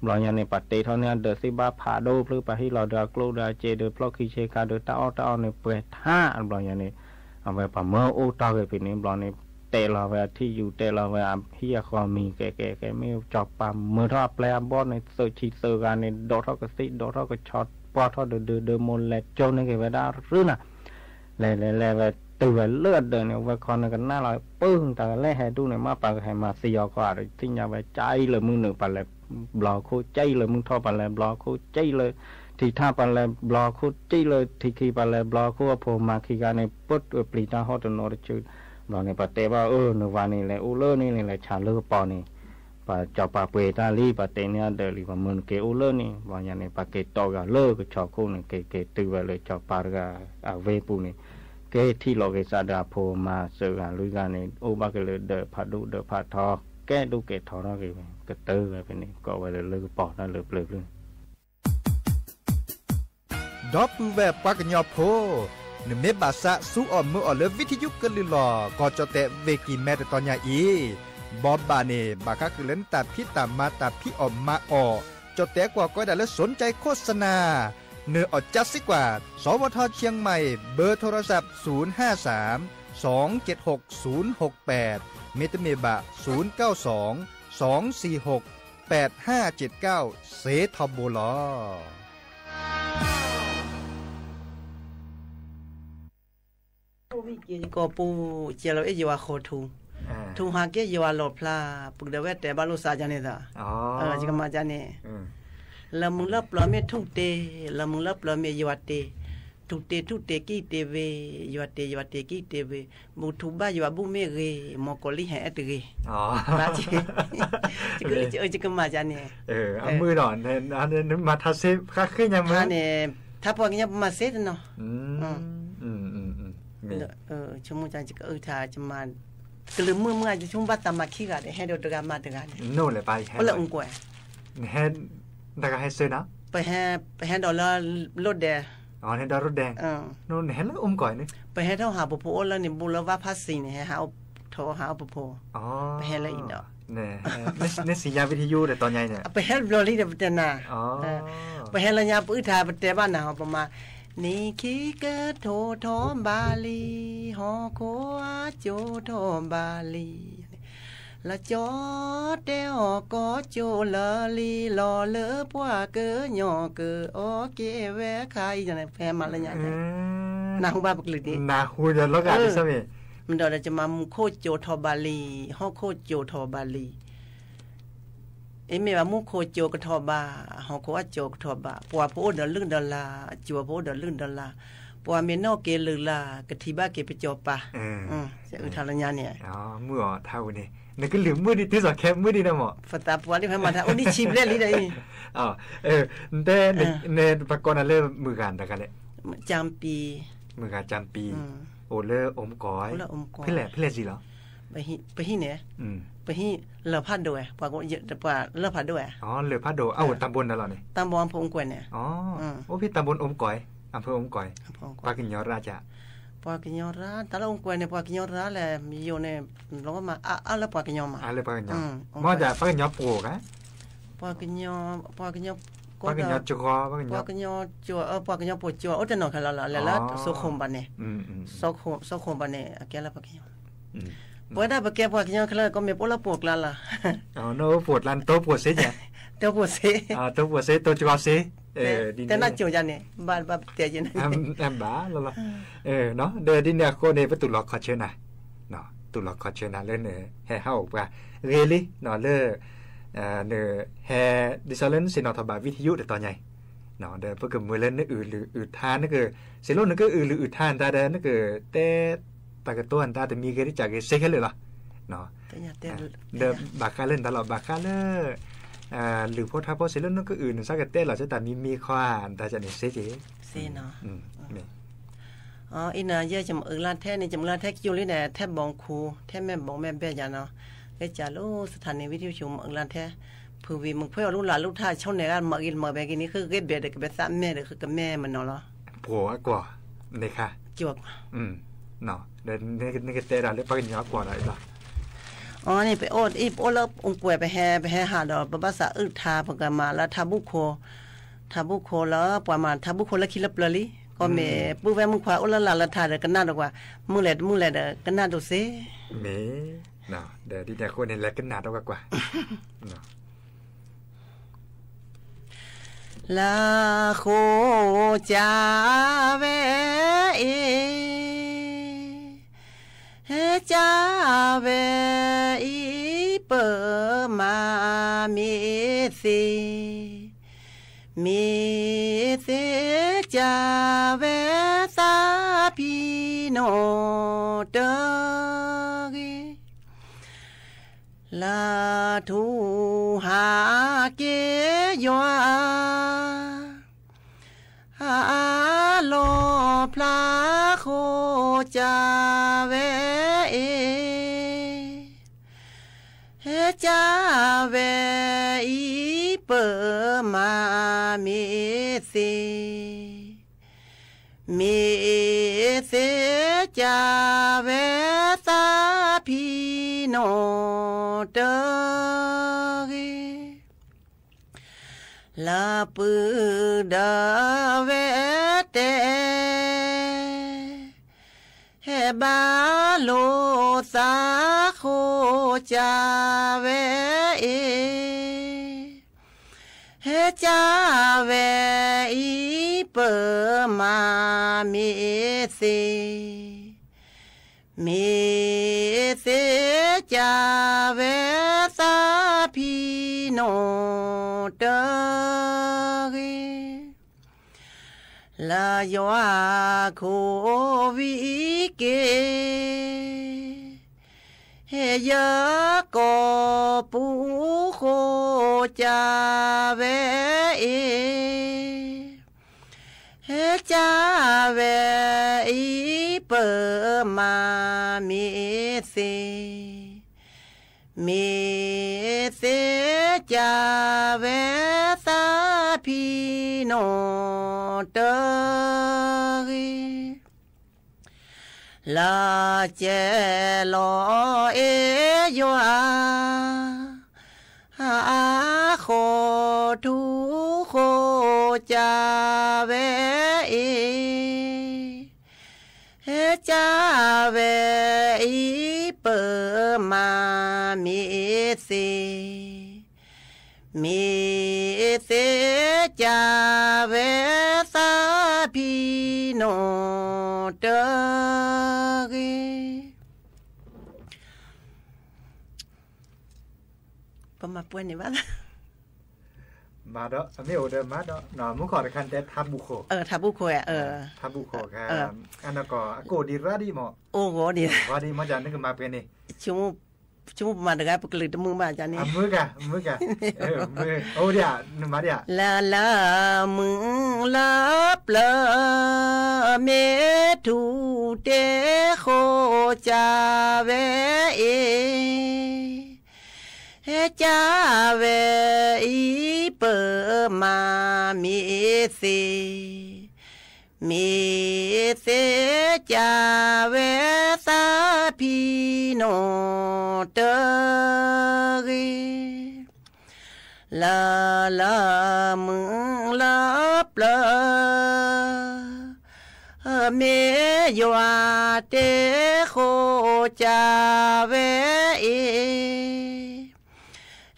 ဘျီညါန့ၣ် ပှၤတ့ထီၣ်န့ၢ်အဒၢးသ့ၣ်ဘၣ်ဖးဒိၣ်ဖျၢၣ် ပှၤဟ့ၣ်လီၤဒီးအကျိၣ်ဒီးအစ့ဒီးဖျီၣ်ခံဆ့ကၤဒီးတၢ်အီၣ်တၢ်အီန့ၣ်ပှဲၤထါ ဘျီညါန့ၣ် အဝဲပှၤမၢအိၣ်တီၢ်က့ၤဖဲန့ၣ် ဘျီန့ၣ် တဲလီၤဝဲအထံၣ်ယူၤ တဲလီၤဝဲအဟံၣ်အဃီမံၤ ကဲကဲကဲ မ့ၢ်ကၠီၤပၤမၢထီၣ်အပျဲၢ်အဘီၣ်န့ၣ် သုးဆံးသုးဂၤန့ၣ် ဒိးထီၣ်ကသ့ၣ် ဒိးထီၣ်ကဆီ ပှၢ်ထီၣ်ဒုးဒုးဒုးမိၢ်လဲၤကၠိန့ၢ်က့ၤဝဲဒၣ်ရူၢ်နၤ လဲၤလဲၤလဲၤဝဲတုၤဝဲလၢအဒၢးန့ၣ် ဝဲခီနကနၣ်လီၤ ပၢၢ်တၢ်ကလဲၣ်ဟဲဒူၣ်န့ၣ် မ့ၢ်ပှၤကဟဲမၤသံအီၤခီ သ့ၣ်ညါဝဲကၠံလၢမုၢ်နုာ်ပှၤလဲၤဘျီခိၣ် ကၠံလၢမုၢ်ထီၣ်ပှၤလဲၤဘျီခိၣ် ကၠံလၢထံထၣ်ပှၤလဲၤဘျီခိၣ် ကၠံလၢထံခံပှၤလဲၤဘျီခိၣ် အဖိမၤခံဂၤန့ၣ် ပၢၢ်ပျံၤတၢ်ဟီၣ်တနီၤတစု ဘျီန့ၣ် ပှၤတဲဘၣ်အၢ နဝၤန့ၣ် လဲၤအိၣ်လၢန့ၣ်န့ၣ် လဲၤဆးလၢကပီၤန့ၣ် ပှၤကၠီၤပၤပှ့ၤတၢ်လံ ပှၤတဲန့ၢ်အဒၢးလံ ပှၤမၢနက့ၤအိၣ်လၢန့ၣ် ဘျီညါန့ၣ် ပှၤက့ၤတီၢ်ဂၤလၢကဆီခိၣ်န့ၣ် က့ၤက့ၤတုၤဝဲလၢကၠီၤပၤတဂၤအဝ့ၢ်ပူၤန့ၣ် က့ၤထံၣ်လိာ်က့ၤသးဒီးအဖိမၤသၢဂၤလွံၢ်ဂၤန့ၣ် အိၣ်ဘၣ်က့ၤလၢဒၢးဖးဒိၣ်ဒၢးဖးထီ ကဲဒိၣ်ကဲထီထီၣ်က့ၤဝဲ ကတၢၢ်ဝဲဖဲန့ၣ် ကိးဝဲလၢလၢကပီၤတၢ်လၢပျၢၤဖျၢၣ် ဒီပုၢ်ဝဲၢ်ပှၤကညီဖိ, နမ့ၢ်ဘၣ်သးစူအီၣ်မၢအီၣ်လၢ ဝံထယုကလုၢ်လီၤ ကီၢ်ကၠီၣ်တဲၣ်ဝ့ၢ်ကံၢ်မဲတတီၤညါအံၤ, ဘီဘၣ်န့ၣ် ဘၣ်ဃးဃုာ်လၢနတၢ်ဖံးတၢ်မၤတၢ်ဖံးအီၣ်မၤအီၣ်, ကၠီၣ်တဲၣ်ကွၢ်ကီဒၣ်လၢ สนใจโฆษณา နအီၣ်ကၠါစ့ကွၢ် สวท เชียงใหม่ เบอร์โทรศัพท์ ศูนย์ห้าสาม สองเจ็ดหก ศูนย์หกแปด မ့တမ့ၢ်ဘၣ် ศูนย์เก้าสอง สองสี่หก แปดห้าเจ็ดเก้า စ့ထီဘိလီၤ. ကီၢ်ပူၤ ကဲလီၤအဲၣ်ယွၤဃီထူ, ထူဟးကဲယွၤလီၣ်ဖျါ, ပုၢ်ဒီးဝဲတဲဘၣ်လိာ်သးယါန့ၣ်သး, ယကမၤယါန့ၣ်, လၢမုၢ်လၢပျၢၤမ့ၢ်ထူၣ်တ့, လၢမုၢ်လၢပျၢၤမ့ၢ်ယွၤတ့, ထူၣ်တ့ထူၣ်တ့ကံၢ်တ့ဝ့ၢ်, ယွၤတ့ယွၤတ့ကံၢ်တ့ဝ့ၢ်, ဘူၣ်ထူၣ်ဘၣ်ယွၤဘူၣ်မ့ၢ်ဂ့ၤ, မီၢ်ကီၤလံၢ်ဟဲအဲၣ်တဂ့ၤ, ဘၣ်က့ၤ, ယကမၤယါန့ၣ်, အမုၢ်ဒီး, မၤထါစ့ဃါဃ့ညါမုၢ်န့ၣ်, ထါပှၤကညီပမၤစ့တနီၤ ဆိကမိၣ်ကကအုထါ ကမၤ, ကလုာ်မုၢ်မုၢ် ယဆိကမိၣ်ဘၣ်သးမၤခံဂၤဒီး ဟဲဒီးတဂၤမၤတဂၤန့ၣ်, နအိၣ်လဲၣ်ပၢ်, အိၣ်လၢအုၣ်ကွဲး, နဟဲ, တဂၤဟဲစၢၤနၤ, ပဟဲဒီးလၢလိၣ်ဒဲး, ဟဲဒီးလိၣ်ဒဲး, နဟဲလၢအိၣ်မူကီၢ်န့ၣ်, ပဟဲထီၣ်ဟးပဖိအိၣ်လၢန့ၣ် ဘိလၢဝၣ်ဖးစံၤန့ၣ် ဟဲဟးထီၣ်ဟးအိၣ်ပဖိ, ပဟဲလၢအံၤဒီး, နစံးညါဝံထယုတတီၤညါအံၤန့ၣ်, ပဟဲတဘျီလံဒီးပတဲနၤ, ပဟဲလၢညါပအုၣ်ထါပတဲဘၣ်နၤဟီ ပမၤ, နံၣ်ခံကထိထီၣ်ဘးလံ ဟီၣ်ခိၣ်အကၠိထီၣ်ဘးလံ, လၢကၠီတဲအီၤကီၢ်ကၠိလၢလံ လီၤလၢပှၤကညီကအီၣ်က့ၤဝဲခါအံၤန့ၣ် ဖဲမၤလၢညါန့ၣ်, နၢ်ဟူဘၣ်ပကလုာ်န့ၣ်, နၢ်ဟူဒီးလီၤဂာ်ဒ်သိးမ့ၢ်, မ့ၢ်ဒီးဒီး ကမၤမူခိၣ်ကၠိထီၣ်ဘးလံ, ဟီၣ်ခိၣ်ကၠိထီၣ်ဘးလံ အ့ မ့ၢ်ဘၣ်မူခိၣ်ကၠိကထီၣ်ဘး, ဟီၣ်ခိၣ်အကၠိကထီၣ်ဘး, ပှၤဖိအိၣ်ဒီးလုၢ်ဒီးလၢ်, ကၠိဖိအိၣ်ဒီးလုၢ်ဒီးလၢ်, ပှၤမ့ၢ်နီၣ်က့ၤလုၢ်လၢ် ကထံၣ်ဘၣ်က့ၤပကၠိပၢ်, အုၣ်ထါလၢညါန့ၣ်, မုၢ်အီၤထါဝံၤန့ၣ်, နကလုၢ်မုၢ်ဒံးတုၤစိၤခဲမုၢ်ဒံးန့ၣ်မး, ပသးပှၢ်ဒံးဖဲမၤထါအိၣ်ဒံးဆံဘျဲၣ်လံဒီးအံၤ, တဲ, ပှၤကိးနၤလၢမုၢ်ဂၤတဂၤလဲၣ်, ကၠၣ်ပံၤ, မုၢ်ဂၤကၠၣ်ပံၤ, အိၣ်လၢအိၣ်မူကီၢ်, ဖဲလဲၣ်, ဖဲလဲၣ်စံလီၤ ပဟံၣ်န့ၣ်, ပဟံၣ်လၢၢ်ဖးဒိၣ်ဝဲ, ပှၤလၢၢ်ဖးဒိၣ်ဝဲ, လၢၢ်ဖးဒိၣ်, အအိၣ်တၢ်ဘိနလီၤန့ၣ်, တၢ်ဘိအဖၢၣ်အိၣ်ကွဲးန့ၣ်, အိၣ်ဖဲတၢ်ဘိအိၣ်ကွဲး, အဖၢၣ်အိၣ်ကွဲး, ပှၤကညီရၣ်က, ပှၤကညီရၣ် တၢ်လၢအိၣ်ကွဲးန့ၣ် ပှၤကညီရၣ်လဲၣ်, ယိၤန့ၣ်, လီၤမးအါအါလၢပှၤကညီမး, အါလၢပှၤကညီ, မ့ၢ်ဒီးပှၤကညီပှိၢ်ဂၤ, ပှၤကညီ, ပှၤကညီ, ပှၤကညီကီ, ပှၤကညီကၠိ, ပှၤကညီပှိၢ်ကၠိ အိၣ်တနီၤခဲလၢာ်လီၤ, လဲၤလၢစိခိၣ်ဘၣ်န့ၣ်, စိခိၣ်ဘၣ်န့ၣ် အကဲလၢပှၤကညီ, ပဝဲဒၣ်ပကဲပှၤကညီခဲလၢာ် ကီမ့ၢ်ပအိၣ်လၢပိာ်ကျါလီၤ, နအိၣ်ပိာ်ကျါ နတိပိာ်စ့, တိပိာ်စ့, တိပိာ်စ့ တိကီစ့, တဲနၢ်ကၠိယါန့ၣ်, ဘၣ်ဘၣ်တဲယါန့ၣ်, ဘၣ်လီၤလီၤ, ဒီးဒ်န့ၣ်အဃိန့ၣ် ပတူၢ်လိာ်ခီဆၢနၤ, တူၢ်လိာ်ခီဆၢနၤလၢနဟဲဟးအိၣ်ပှၤဂ့ၤလံ, လၢ နဟဲ ဒ်သိးလၢနဆ့ၣ်နီၤထီၣ်ဘၣ်ဝံထယိၣ်တတီၤညါအံၤ, ဒီးပကမၢလၢနအုၣ်လုၢ်အုၣ်ထါ နက, စ့ၢ်လီၤနကအုၣ်လုၢ်အုၣ်ထါနတၢ်ဒီး နကတဲတၢ်ကတိၤနတၢ်တမံၤဂ့ၤတကးဂ့ၤစ့ခဲလၢာ်လီၤ, ဒီးဘၣ်ဃးလၢနတၢ်လီၢ်ဘၣ်ဃးလၢ လုၢ်ဖိထါဖိစ့ၢ်လီၤနကအုၣ် နစ့ၢ်ကတဲလီၤဆၢတၢ်မံမံခီဧါ နတၢ်န့ၣ်စ့ၢ်ကီး အံၤန့ၣ် ယဲယမၤအုၣ်လၢထဲန့ၣ် ယမၤလၢထဲကၠိလံန့ၣ် ထဲဘီခူ ထဲမဲာ်ဘီမဲာ်ဘဲယၤနီၤ, ဂ့ၤကၢ်လိာ် စထၣ်န့ၣ် ဝံထယိၣ်ဆိ မၤအုၣ်လၢထဲ ဖုဝံၤမုၣ်ခွဲးအီၤလူလၢ်လူထါဆိန့ၣ် မၤဂ့ၤမၤဘဲက့ၤန့ၣ် ဃုဂ့ၤဘဲဒီးကဘဲသးမဲာ်ဒီး ဃုကမဲာ်မနီၤလီၤ, ပှိၤအကွီၢ်န့ၣ်ခါ, ဒီးနကတဲဒၣ်လၢပှၤကညီအကွီၢ်ဒီးလီၤ, အန့ၣ် ပအိၣ်လၢအိၣ်ကွဲး ပဟဲ ပဟဲဟးဒီး ပဘၣ်သးအုၣ်ထါ ပကမၤလၢထါဘူၣ်ခိ, ထါဘူၣ်ခိလၢ ပှၤမၤထါဘူၣ်ခိလၢခံလၢပျၢၤလံ, ကီမ့ၢ်ပုၢ်ဝဲၢ်မုၣ်ခွါအိၣ်လၢလၢ်လၢထါဒီး ကနၣ်ဒီးကွၢ်, မုၢ်လဲၣ်တမုၢ်လဲၣ်ဒီး ကနၣ်ဒိၣ်စ့, မ့ၢ်, ဒီးဒ်န့ၣ်အဃိန့ၣ် လဲၤကနၣ်ဒီးကွၢ်ကွၢ် လၢဃိစၢ်ဝဲအံၤ, စၢ်ဝဲအံၤ ပမၤမ့ၢ်သ့, မ့ၢ်သ့စၢ်ဝဲသးဖံးနီၣ် တဂ့ၤ လၢထူဟးက့ၤယွၤ အလီၣ်ဖျါဃိစၢ်ဝဲအံၤ, စၢ်ဝဲအံၤ ပမၤမ့ၢ်သ့ မ့ၢ်သ့စၢ်ဝဲသးဖံးနီၣ်တဂ့ၤ, လၢပုၢ်ဒီးဝဲၢ်တဲ ဟဲဘၣ်လိာ်သးဃိစၢ်ဝဲအံၤ, စၢ်ဝဲအံၤ ပမၤမ့ၢ်သ့, မ့ၢ်သ့စၢ်ဝဲသးဖံးနီၣ်တဂ့ၤ လၢယွၤခိၣ်ဝံၤက့ၤ ဟဲယကိာ်ပူၤဃိစၢ်ဝဲအံၤ, စၢ်ဝဲအံၤ ပမၤမ့ၢ်သ့ မ့ၢ်သ့စၢ်ဝဲသးဖံးနီၣ်တဂ့ၤ, လၢကဲလီၤအ့ၣ်ယွၤ အဃိထူဃိစၢ်ဝဲအံၤ, စၢ် ဝဲအံၤပမၤမ့ၢ်သ့, မ့ၢ်သ့ကၢ်ဝဲသးဖံနီၣ်တဂ့ၤ. ပမၤပှဲၤန့ၣ်ဘၣ်, မၤဒီး အမ့ၢ်အိၣ်ဒီးမၤဒီး မူခိၣ်တခါတဲထါဘူၣ်ခိၣ်, ထါဘူၣ်ခိၣ်, ထါဘူၣ်ခိၣ်ခါ, အနီၢ်ကီၢ်အကိၣ်ဒံးရၣ်ဒံးမး, အိၣ်ဂီၤဒံး, ဂီၤဒံးမး ကနကမၤပှဲၤန့ၣ်, ဆိကမိၣ်ပမၤတဂၤ ပကလုာ်တမုာ်ဘၣ်န့ၣ်, မုာ်ဂၤ, မုာ်ဂၤ, အိၣ်ဒံးဧါ, နမၤဒံးဧါ, လၢလၢမုၢ်လၢပျၢၤ မ့ၢ်ထူၣ်တ့ၢ်ဃိကၢ်ဝဲအံၤ, ကၢ်ဝဲအံၤပမၤမ့ၢ်သ့, မ့ၢ်သ့ကၢ်ဝဲသးဖံနီၣ်တဂ့ၤ. လၢလၢမုၢ်လၢပျၢၤ မ့ၢ်ယွၤတ့ၢ်ဃိကၢ်ဝဲအံ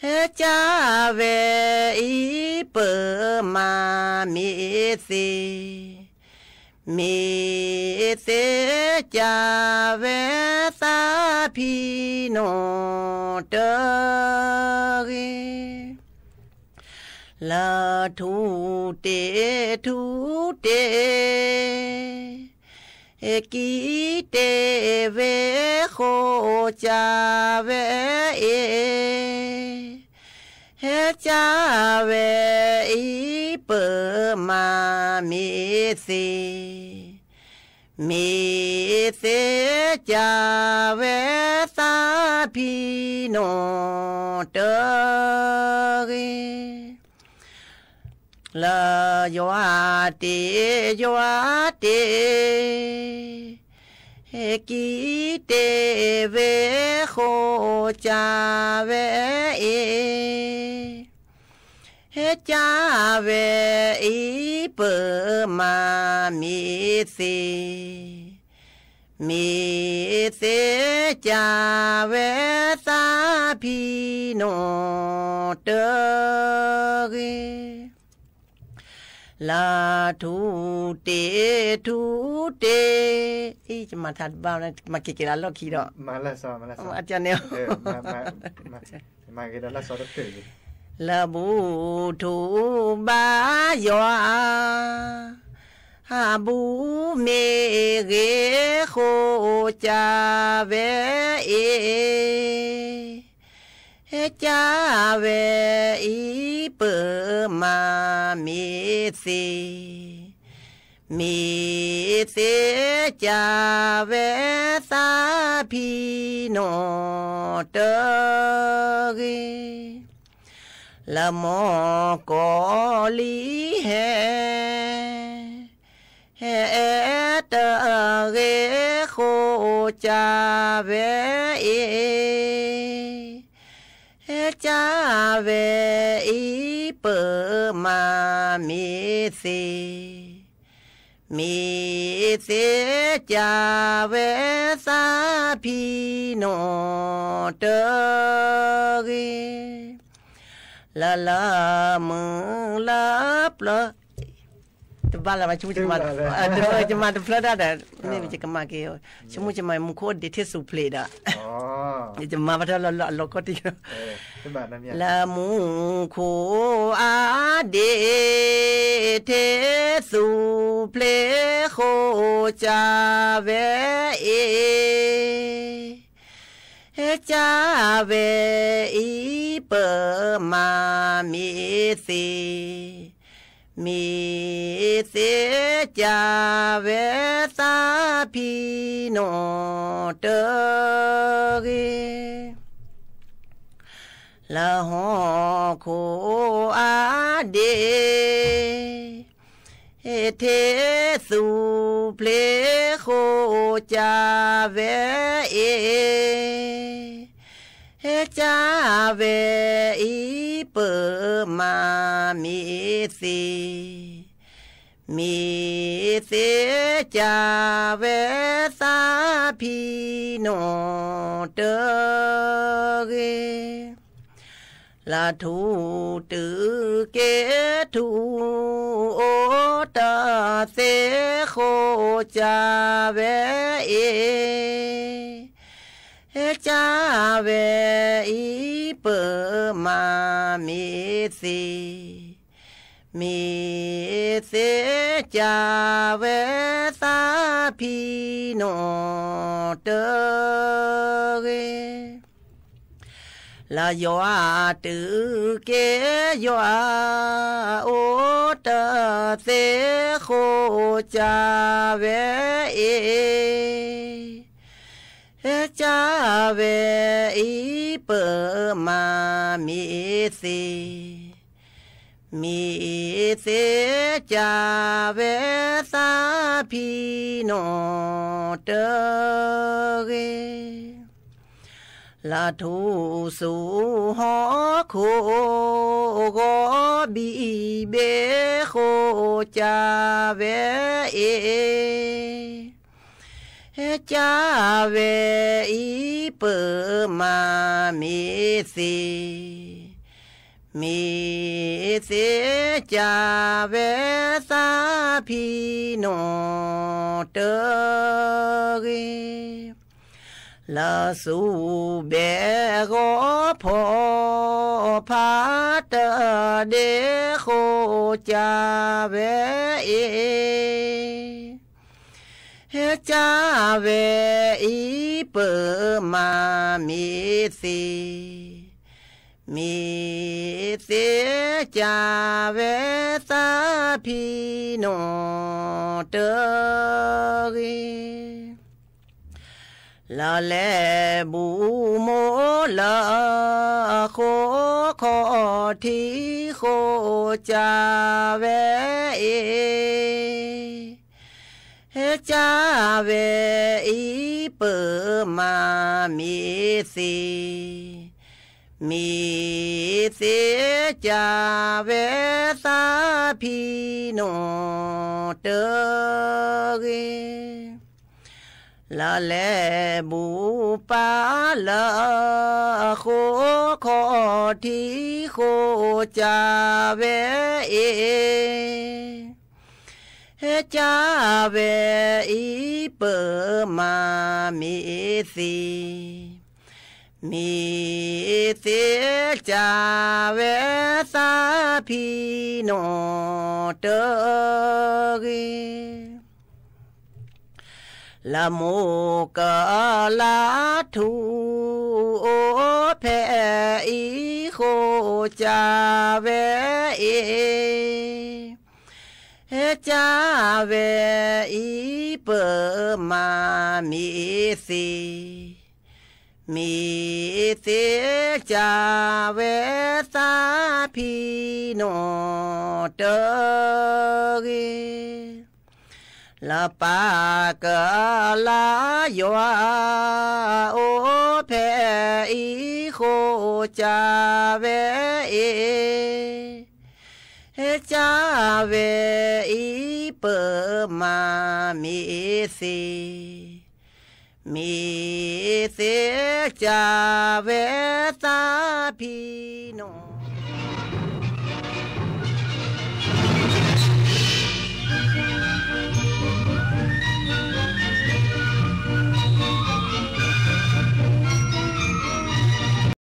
ၤ, ကၢ်ဝဲအံၤပမၤမ့ၢ်သ့, မ့ၢ်သ့ကၢ်ဝဲသးဖံနီၣ်တဂ့ၤ. လၢထူၣ်တ့ၢ်ထူၣ်တ့ၢ် ကံတ့ၢ်ဝ့ၢ်ဃိကၢ်ဝဲအံၤ, ကၢ်ဝဲအံၤပမၤမ့ၢ်သ့, မ့ၢ်သ့ကၢ်ဝဲသးဖံနီၣ်တဂ့ၤ. လၢယွၤတ့ၢ်ယွၤတ့ၢ် ကံတ့ၢ်ဝ့ၢ်ဃိကၢ်ဝဲအံၤ, ကၢ်ဝဲအံၤပမၤမ့ၢ်သ့, မ့ၢ်သ့ကၢ်ဝဲသးဖံနီၣ်တဂ့ၤ. လၢထူၣ်တ့ၢ်ထူၣ်တ့ၢ်, အံၤ ယမၤတၢ်တဘၣ်, မၤက့ၤက့ၤလၢလီၢ်ခံဒီး, န့ၣ်, လၢဘူၣ်ထူၣ်ဘါယွၤ ဟးဘူၣ်မ့ၢ်ဂ့ၤဃိကၢ်ဝဲအံၤ, ကၢ်ဝဲအံၤပမၤမ့ၢ်သ့, မ့ၢ်သ့ကၢ်ဝဲသးဖံနီၣ်တဂ့ၤ. လၢမိၢ်ကီၢ်လံၤဟဲ ဟဲအဲၣ်တဂ့ၤဃိကၢ်ဝဲအံၤ, ကၢ်ဝဲအံၤပမၤမ့ၢ်သ့, မ့ၢ်သ့ကၢ်ဝဲသးဖံနီၣ်တဂ့ၤ. လၢလၢမုၢ်လၢပျၢၤ တဘၣ်လၢၤဘၣ်, ယမၤတဖျၢၣ်တၢ်ဒီး မ့ၢ်ယကမၤက့ၤ, ယဆိကမိၣ်ယမၤမူခိၣ်အဒ့ထ့ၣ်သူဖျ့ဒီး, ယမၤဘၣ်တၢ်လၢအလီၢ်ကီၢ်တံၢ်, လၢမူခိၣ်အဒ့ ထ့ၣ်သူဖျ့ဃိကၢ်ဝဲအံၤ, ကၢ်ဝဲအံၤပမၤမ့ၢ်သ့, မ့ၢ်သ့ကၢ်ဝဲသးဖံနီၣ်တဂ့ၤ. လၢဟီၣ်ခိၣ်အဒ့ ထ့ၣ်သူဖျ့ဃိကၢ်ဝဲအံၤ, ကၢ်ဝဲအံၤပမၤမ့ၢ်သ့, မ့ၢ်သ့ၣ်ကၢ်ဝဲသးဖံနီၣ်တဂ့ၤ, လၢထူၣ်တုၤက့ၤထူၣ်အိၣ်တသ့ဃိကၢ်ဝဲအံၤ, ကၢ်ဝဲအံၤပၢ်မၤမ့ၢ်သ့, မ့ၢ်သ့ၣ်ကၢ်ဝဲသးဖံနီၣ်တဂ့ၤ, လၢယွၤတုၤက့ၤယွၤအိၣ်တသ့ဃိကၢ်ဝဲအံၤ, ကၢ်ဝဲအံၤပၢ်မၤမ့ၢ်သ့, မ့ၢ်သ့ၣ်ကၢ်ဝဲသးဖံနီၣ်တဂ့ၤ, လၢထူၣ်စိဟီၣ်ခိၣ်ဂီၤဘံၣ်ဘ့ၣ်ဃိကၢ်ဝဲအံၤ, ကၢ်ဝဲအံၤပၢ်မၤမ့ၢ်သ့, မ့ၢ်သ့ၣ်ကၢ်ဝဲသးဖံနီၣ်တဂ့ၤ, လၢစူၣ်ဘဲၣ်ဂီၤဖီဖးတဒ့ဃိကၢ်ဝဲအံၤ, ကၢ်ဝဲအံၤပၢ်မၤမ့ၢ်သ့, မ့ၢ်သ့ၣ်ကၢ်ဝဲသးဖံနီၣ်တဂ့ၤ, လၢလဲၤဘူးမိၢ်လၢဃိခီၣ်ထံးဃိကၢ်ဝဲအံၤ, ကၢ်ဝဲအံၤပၢ်မၤမ့ၢ်သ့, မ့ၢ်သ့ၣ်ကၢ်ဝဲသးဖံနီၣ်တဂ့ၤ, လၢလဲၤဘူးပၢ်လၢဃိခီၣ်ထံးဃိကၢ်ဝဲအံၤ, ကၢ်ဝဲအံၤပၢ်မၤမ့ၢ်သ့, မ့ၢ်သ့ၣ်ကၢ်ဝဲသးဖံနီၣ်တဂ့ၤ, လၢမိၢ်ကလါထူၣ်အိၣ်ဖဲအံၤဃိကၢ်ဝဲအံၤ, ကၢ်ဝဲအံၤပၢ်မၤမ့ၢ်သ့, မ့ၢ်သ့ၣ်ကၢ်ဝဲသးဖံနီၣ်တဂ့ၤ, လၢပၢ်ကလါယွၤအိၣ်ဖဲအံၤဃိကၢ်ဝဲအံၤ, ကၢ်ဝဲအံၤပၢ်မၤမ့ၢ်သ့, မ့ၢ်သ့ၣ်ကၢ်ဝဲသးဖံနီၣ်